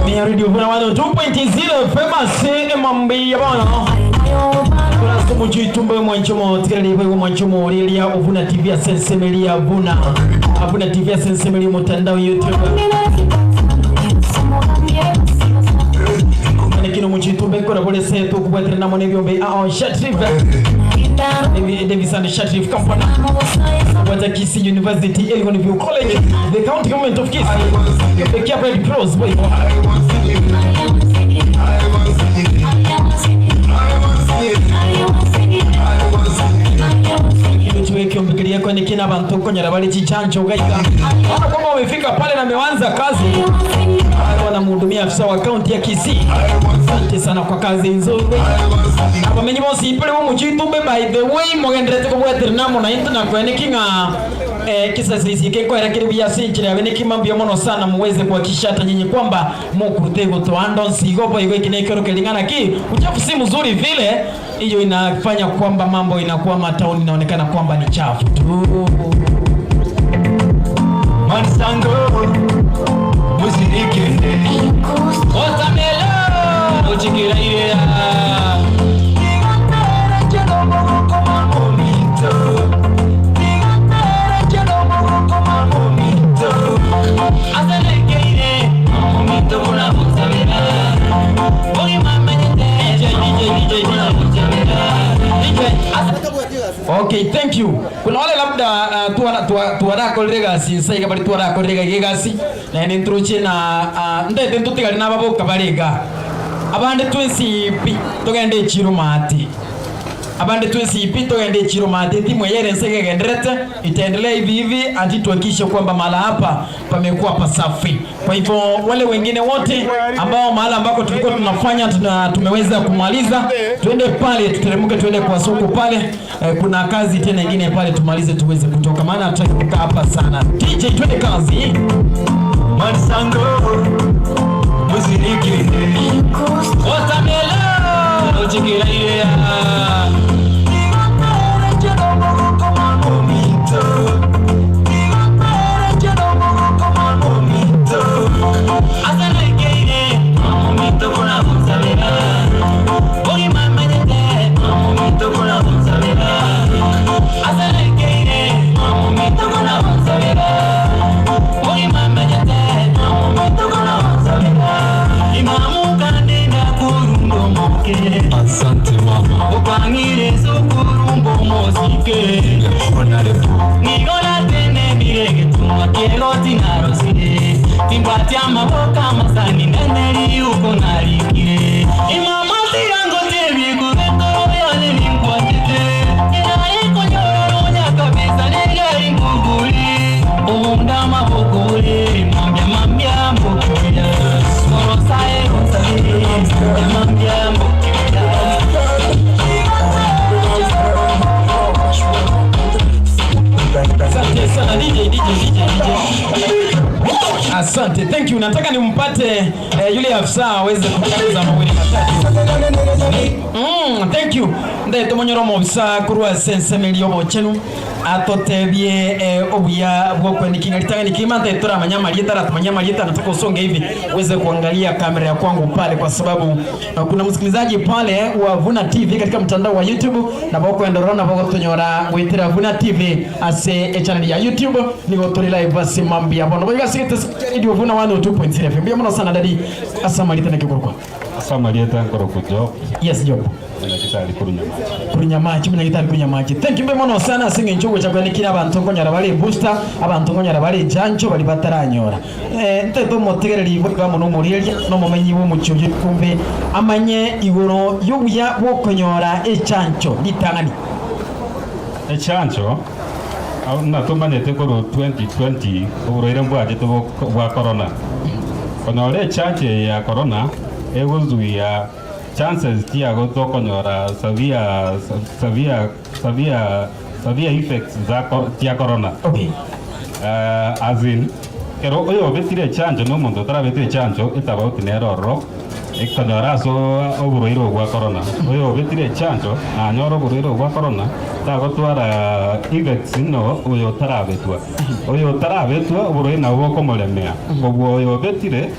Ni Radio Vuna 102.0 FM ase emambi ya bono. Kurasa omochitumbe mwanchomo tigereri boigo mwanchomo oriria Ovuna TV ase ensemo eria ya Vuna. Avuna TV ase ensemo eria omotandao YouTube. Kino omochitumbe nkora bore se tokobwatera namo nebiombe ao Shatrif. Davis and Shatrif Company. Bwata Kisii University, Elgon View College, the county government of Kisii, the Kia Red Cross, boigo. Kiombekeria kwene kina bantu konyara bali chichancho gaika. Ona kwamba wamefika pale na ameanza kazi. Wanamhudumia afisa wa kaunti ya Kisii. Asante sana kwa kazi nzuri. Abamenyi bonsi ipele bo muchitumbe by the way mogenderete kobwatera namo na into na kwene king'a kisasisi kekwera kiri biasinchire abene kimambio mono sana muweze kuhakikisha hata nyinyi kwamba mukurute gotoando nsigo bo igo ikine kelingana ki uchafu si mzuri vile, hiyo inafanya kwamba mambo inakuwa matauni inaonekana kwamba ni chafu tu. Mansango muzirikende Watermelon uchikiraire Okay, thank you. Kuna wale labda tuwarakorire gasi nsaiga bari tuwarakorire gagi gasi na ni ntruche na ndete ntutigari na baboka bariga abande twensi pi tugende chiro mati abande twensi pi tugende chiro mati timu yere nsaiga genderete itaendelea hivi hivi hadi tuhakikishe kwamba mahala hapa pamekuwa pasafi. Kwa hivyo wale wengine wote ambao mahala ambako tulikuwa tunafanya tumeweza kumaliza, twende pale tuteremke, twende kwa soko pale. Kuna kazi tena nyingine pale tumalize tuweze kutoka, maana hatutaki kukaa hapa sana. DJ, twende kazi. Mansango muzirikende Watermelon uchikiraire Asante mama. Upangire sukurumbo mosike. Nigola tene mirege tumwa kiego tinarosire. Timbati amaboka masani neneri uko narikire. Imama tirango tebi kubetoro yale ninkwatete. Inari konyororo nyakabisa negari mbuguri. Ubunda mabukuri mambya mambya mbukuya. Morosae rosale mambya mambya mbukuya. Asante sana DJ, DJ, DJ, DJ. Asante, thank you. Nataka nimpate yule afisa aweze kutangaza mawili matatu. Thank you. Ndete monyoro mobisa kurwa sensemeli obochenu atotebie obuya bwokwendikinga litanga nikima ntetora manyama lieta manyama lieta nataka usonge hivi uweze kuangalia kamera ya kwangu pale, kwa sababu kuna msikilizaji pale wa Vuna TV katika mtandao wa YouTube na boko endorona boko tonyora witira Vuna TV ase channel ya YouTube nigo turi live ase mambia bono boiga sigete radio Vuna 102.3 FM mbia muno sana dadi asamalita na kikorwa Asamalieta nkoro kujo. Yes job. Munyagitari kurunyamachi. Kurunyamachi munyagitari kurunyamachi. Thank you muno sana singe nchugo chakwanikira abantu nkonyara bari booster abantu nkonyara bari jancho bari bataranyora. Nteto motegereri bwa muno muriria no mumenyi wo muchuye kumbe amanye igoro yobuya bwokonyora echancho litangani. Echancho natumanyete koru 2020 oburoire mbwachete bwa corona. Konyora echancho ya corona egozuia chances tiago tokonyora severe effects za tia corona. Okay. As in kero oyo betire chanjo no mundu otarabetire chanjo etabauti nero ororo Ekonyora ase oborwaire obwo bwa korona, oyobetire echanjo nanyore oborwaire obwo bwa korona, tagotwara effects buna oyo otarabetwa. Oyo otarabetwa oborwaire nabo bokomoremea, kobua oyo obetire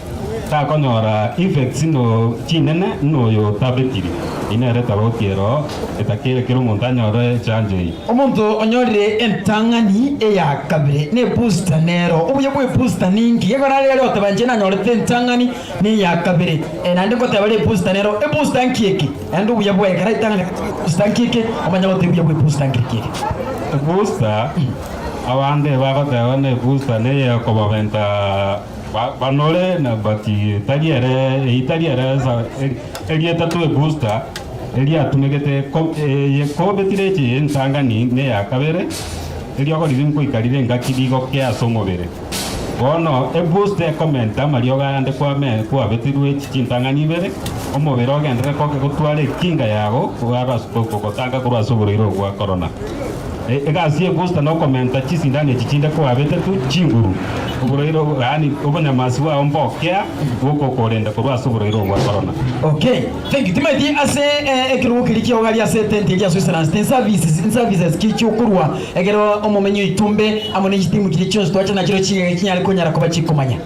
takonyora effects no chinene buna oyo otabetiri. Eyio nere tofauti ero etakeire kera omonto anyore echanjo eyio. Omonto onyorire entang'ani eya kabere ne booster nero. Obuya bwe booster ninki? Ekero are aria oteba inche nanyorete entang'ani neya kabere, naende ngoteba ere ebooster nero, ebooster nki eke? Naende obuya bwaye ekero aitang'ani booster nki eke, omanye goteba obuya bwa ebooster nkeri eke. Ebooster, abande bagoteba ng'a ebooster neye okobabenta banore na but tari ere eyio tari ere sa erieta tu ebooster eriatumegete ko eye kobetire echi entang'ani neya kabere, eriogo riria nkoika rire engaki rigokea ase omobere. Bono ebooster ekomenta amariogo ayande kwame kwabetirwe echi chintang'ani ibere, omobere ogenderere koke gotwara ekinga yago gotanga korwa ase oborwaire obwo bwa korona. Egasi y'ebooster nokomenta chisindano echi chinde kwabetetwe chinguru, oborwaire obo yaani obonyamasi bwao mbokea bogokorenda korwa ase oborwaire obwo bwa korona. Okay, thank you. Timanyeti ase ekerogo keria kiao aria ase etent eria ase oisaransete, nservices nservices ki chiokorwa Ekero omomenyi oitumbe amo ne chitimu chiria chionsi twacha nachio chigege chinyare konyara koba chikomanya.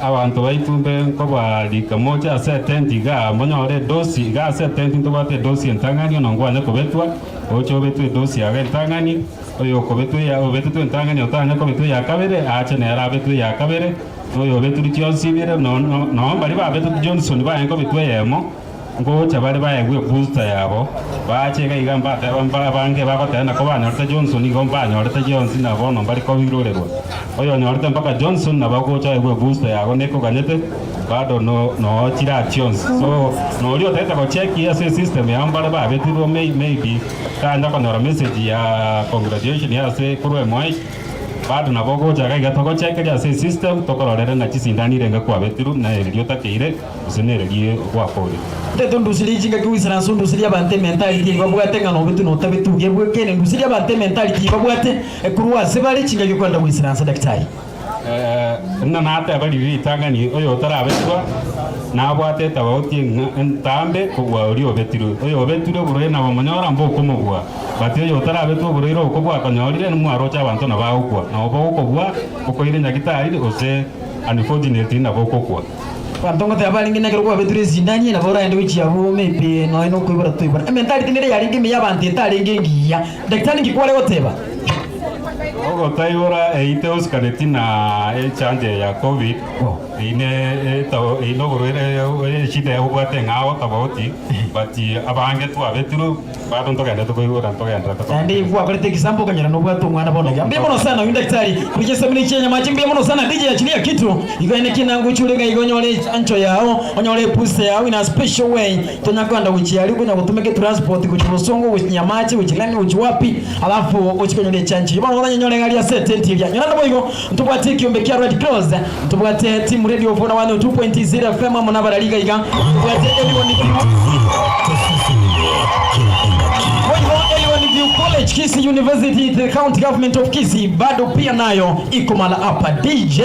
Abanto baitumbe nkobarika moche ase etenti igaa, monyore edosi igaa ase etenti ntobwate edosi entang'ani, onongo kwanya kobetwa, oche obetwe edosi yago entang'ani, oyo okobetwa eya obetetwe entang'ani otanya kobetwa eya kabere, aache nere abetwe eya kabere, na oyo obetirwe chionsi ibere, no no noo mbaria babetetwe Johnson baye nkobetwa eyemo. Ngocha bare baegwe ebooster yabo, baache iga iga mbateba mba abange bagoteba nako banyorete Johnson igo mbanyorete chionsi na bono mbare koirorerwa. Oyonyorete mpaka Johnson nabo agocha aegwe ebooster yago nekoganyete bado no noo chiraa chionsi. So noria otagete gocheki ase esystem yabo mbare babetirwe may maybe tanya konyora message ya congratulation ase korwa MOH. Bado nabo ogocha iga iga togochekeria ase esystem tokororere ng'a chisindani irenge kwabetirwe na erio otakeire. Gose nererie gwakorire. Tete ondusirie chingaki goisaransa ondusirie abanto ementality eye babwate ng'a nobetu notabetu oge bwekene ndusirie abanto ementality eye babwate korwa ase bare chingaki okorenda goisaransa daktari. Buna nateba riria ritang'ani, oyo otarabetwa nabwate etabauti entambe kobua oria obetirwe. Oyo obetirwe oborwaire nabomonyora mbokomobua, but oyo otarabetwa oborwaire obwo kobwakonyorire nimwaroche abanto nabagokwa. Nabo bogokobua okoire nyagitari gose unfortunately nabo okokwa. Abanto ngoteba barenge nekero kwabeture esindani, nabo oraende gochia abwo maybe nonya nokoibora toibora. Ementality nere yarenge ime y'abanto etarenge engiya. Daktari nki kware goteba? Ogotaibora eyio teosikaneti na echanjo eye ya covid, eyio ne eyio noborwaire eshida ebwate eng'ao tofauti but abange twabetirwe. Bado ntogenderete koigora, ntogenderete koigora. Naende gwakorete ekisambo okanyora nobwate omwana bono iga. Mbuya mono sana oyio daktari korwa chinsemo echi chi'enyamache mbuya mono sana DJ achilia kitu igo aye naki nangochia ore iga iga onyore echancho yao onyore ebooster yao in a special way tonya kogenda gochia aria okonya gotumeka etransport gochia bosongo gochia nyamache gochia nani gochia wapi alafu ochie konyora echancho eyio bono oranyonyore iga aria ase etenti eria nyora naboigo ntobwate ekiombe kia red cross ntobwate team radio 4 102.0 FM amo nabarari iga iga ntobwate Elgon Boigo Elgon View College, Kisii University, the county government of Kisii bado pia nayo iko mahala hapa. DJ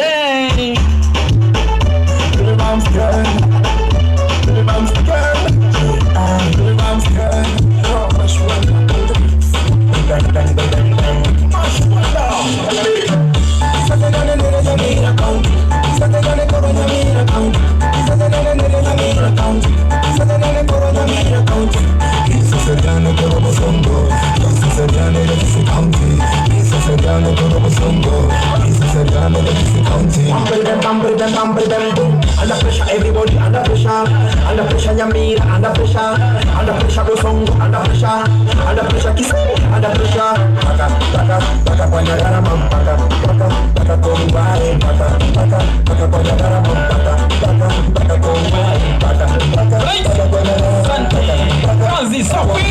Kazi safi.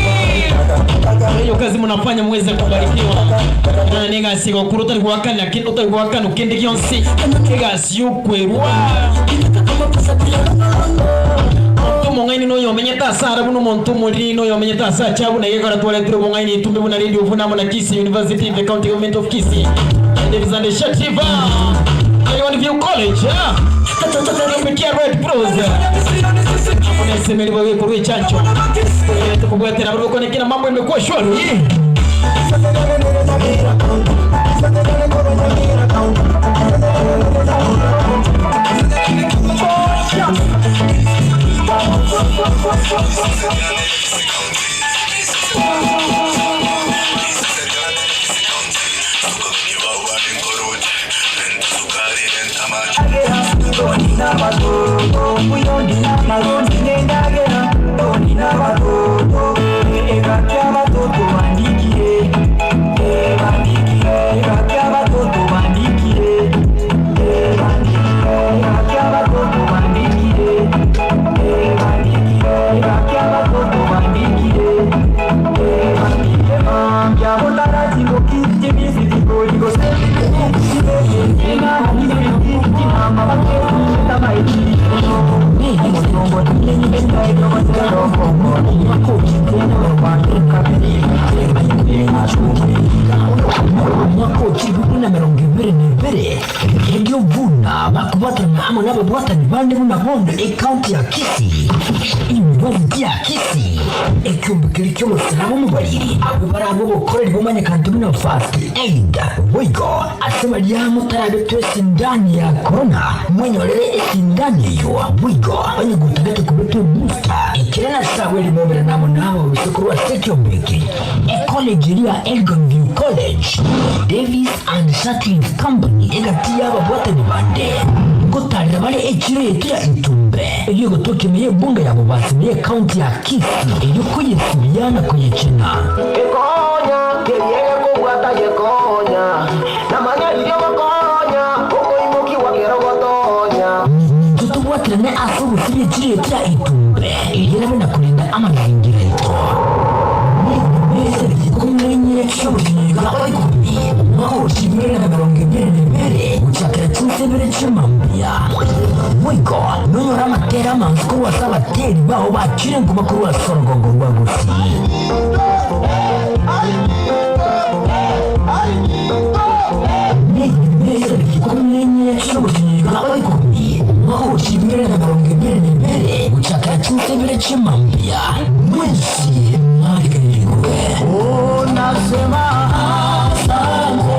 Hiyo kazi mnafanya muweze kubarikiwa. Na negasi gokuru utari gwakana kindi utari gwakana kindi gionsi egasi yokwerwa. Omonto omong'aini noyo omenyete ase are buna omonto omoriri noyo omenyete ase achabu na egekora twaretire obong'aini itumbe buna Radio Vuna amo na Kisii University in the County Government of Kisii. Davis and Shativa. Elgon View College kupitia Red Bros amo na esemeri boigo ekorwa echancho Togenderete kobwatera barabwo kone kera mambo imekuwa shwari. Omwaka o 2022, Radio Buna bakobwatana amo nababwatani bande buna bono ecounty ya Kisii, University ya Kisii, ekiombe keria ki'omosalaba omobariri, abwo barabwo obokoreri bomanyekanete buna First Aid. Boigo ase baria motarabetwe esindani ya korona, mwenyorere esindani eyio. Boigo onye gotagete kobetwa ebooster, ekero nase agwo erimomerane amo nababisa korwa ase ekiombe eke, Ecollege eria ya Elgon View College, Davis and Sutcliffe Company egati y'ababwatani bande, ngotarera bare echiro yaito ya Itumbe, eyio egotoka ime y'ebunge ya Bobasi na y'ecounty ya Kisii, erio koyesibia na koyechena. Gekonya, keria egekobwata gekonya, namanya riria ogokonya, okoimokigwa kero gotonya. Intwe tobwaterane ase ogosibia echiro yaito ya Itumbe, erio erabe na korinda amazingira aito. Ikomi chi'obotinyi bwa ikomi, omwaka o 2022, gochakera chinsa ibere chi'mambia. Boigo nonyore amatera amansu korwa ase abateri bao bachire nkuma korwa ase orogongo rwa Gusii. Ikomi chi'obotinyi bwa ikomi, omwaka o 2022, gochakera chinsa ibere chi'mambia. Mwensi mwaganirwe. Unasema asante.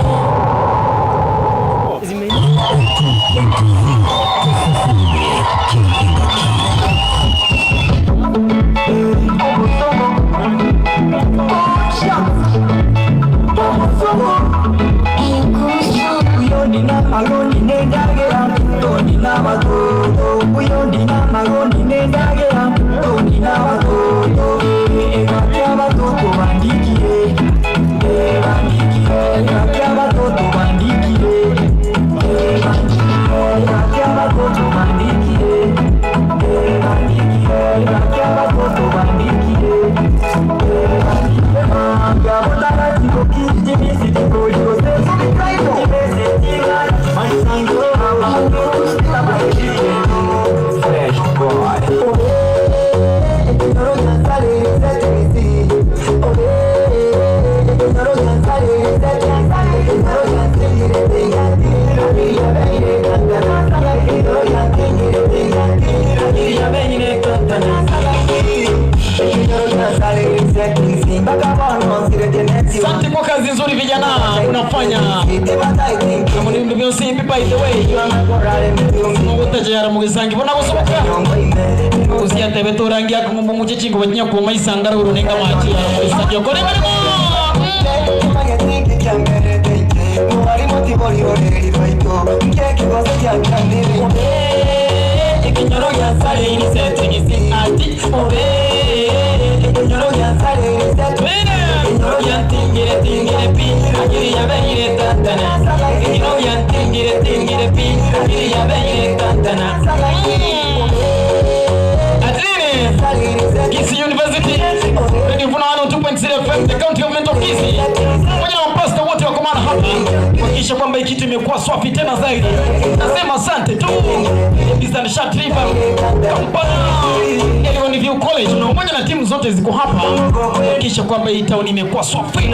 Asante kwa kazi nzuri vijana unafanya. Kama ni ndio simbi by the way. Mugutajara mugisangi bona gusoboka. Kusia tebe torangia kumbu muche chingo batinya kuma isangara urunenga machi ya mugisangi okore mirimo. Ekinyoro gya sare ini setigisi ati obe ekinyoro gya sare ini setigisi ekinyoro gya tingire tingire pi agiri ya beire tantana ekinyoro gya tingire tingire pi agiri ya beire tantana Atini Kisii University Radio Vuna 102.0 FM the county government of Kisii pamoja na mapasta wote wako mahala hapa kuhakikisha kwamba hii kitu imekuwa swafi tena zaidi. Nasema asante tu Davis and Shat River Kampala Elgon View College na umoja na timu zote ziko hapa kuhakikisha kwamba hii town imekuwa swafi.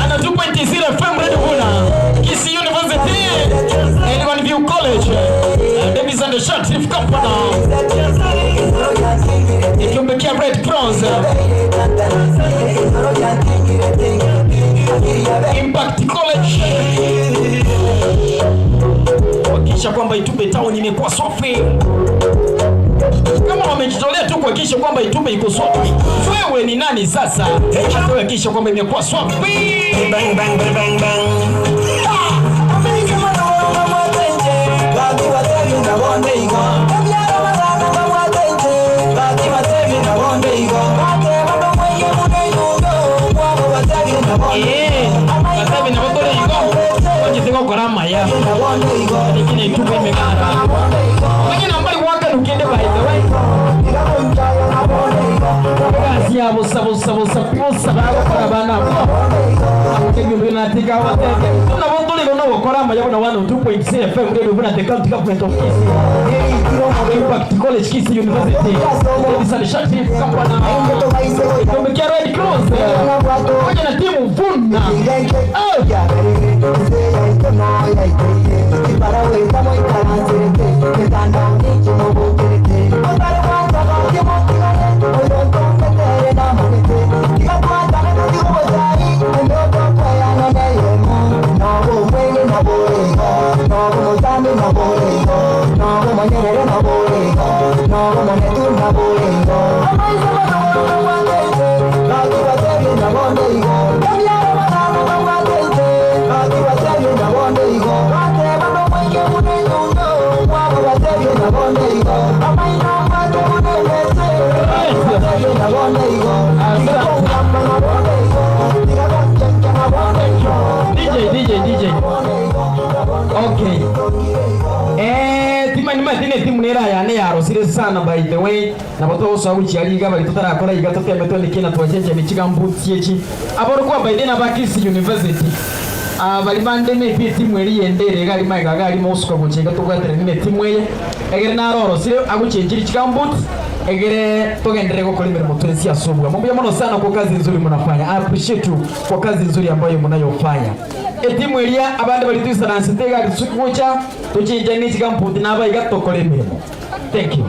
Ana 2.0 FM Radio Vuna, Kisii University, Elgon View College, Davis and Sheriff Company, Ikiombe kia Red Cross, Impact College, kuhakikisha kwamba Itumbe Town imekuwa safi. Kama wamejitolea tu kuhakikisha kwamba Itumbe iko safi, wewe ni nani sasa kuhakikisha kwamba imekuwa safi? Bang, bang, bang, bang, bang. Batebi nabo tore igo onye gokora amaya lakini Itumbe imeng'ara. Onye nambari gwaka nukende by the way egasi ya busa busa busa busa bagokora abana abo abategembenatika abatete nabo tore igo nogokora amaya buna 102.6 FM radio buna the county government of Kisii Impact College Kisii University Davis and Sheriff Company Ikombe kia Red Cross pamoja na timu Vuna. DJ DJ DJ. Okay. Tima nima tine timu nera yane yarosire sana by the way nabo togosoa gochiariga bari totarakora iga toteme twendeke na twachenja michiga mbuti echi aborokwa by the na Kisii University. Ah, bari bande maybe timu eri yendere gari maiga gari mosuka gochenga tobwatire nine timu eye egere narorosire aguchenjiri chikambuti egere togendere gukora imirimo twensi asubwa mumbuya muno sana kwa kazi nzuri mnafanya. I appreciate you kwa kazi nzuri ambayo mnayofanya. Etimu eria abande bari tuisaransi tega gucha tuchinjani chikambuti nabaiga tokora imirimo. Thank you.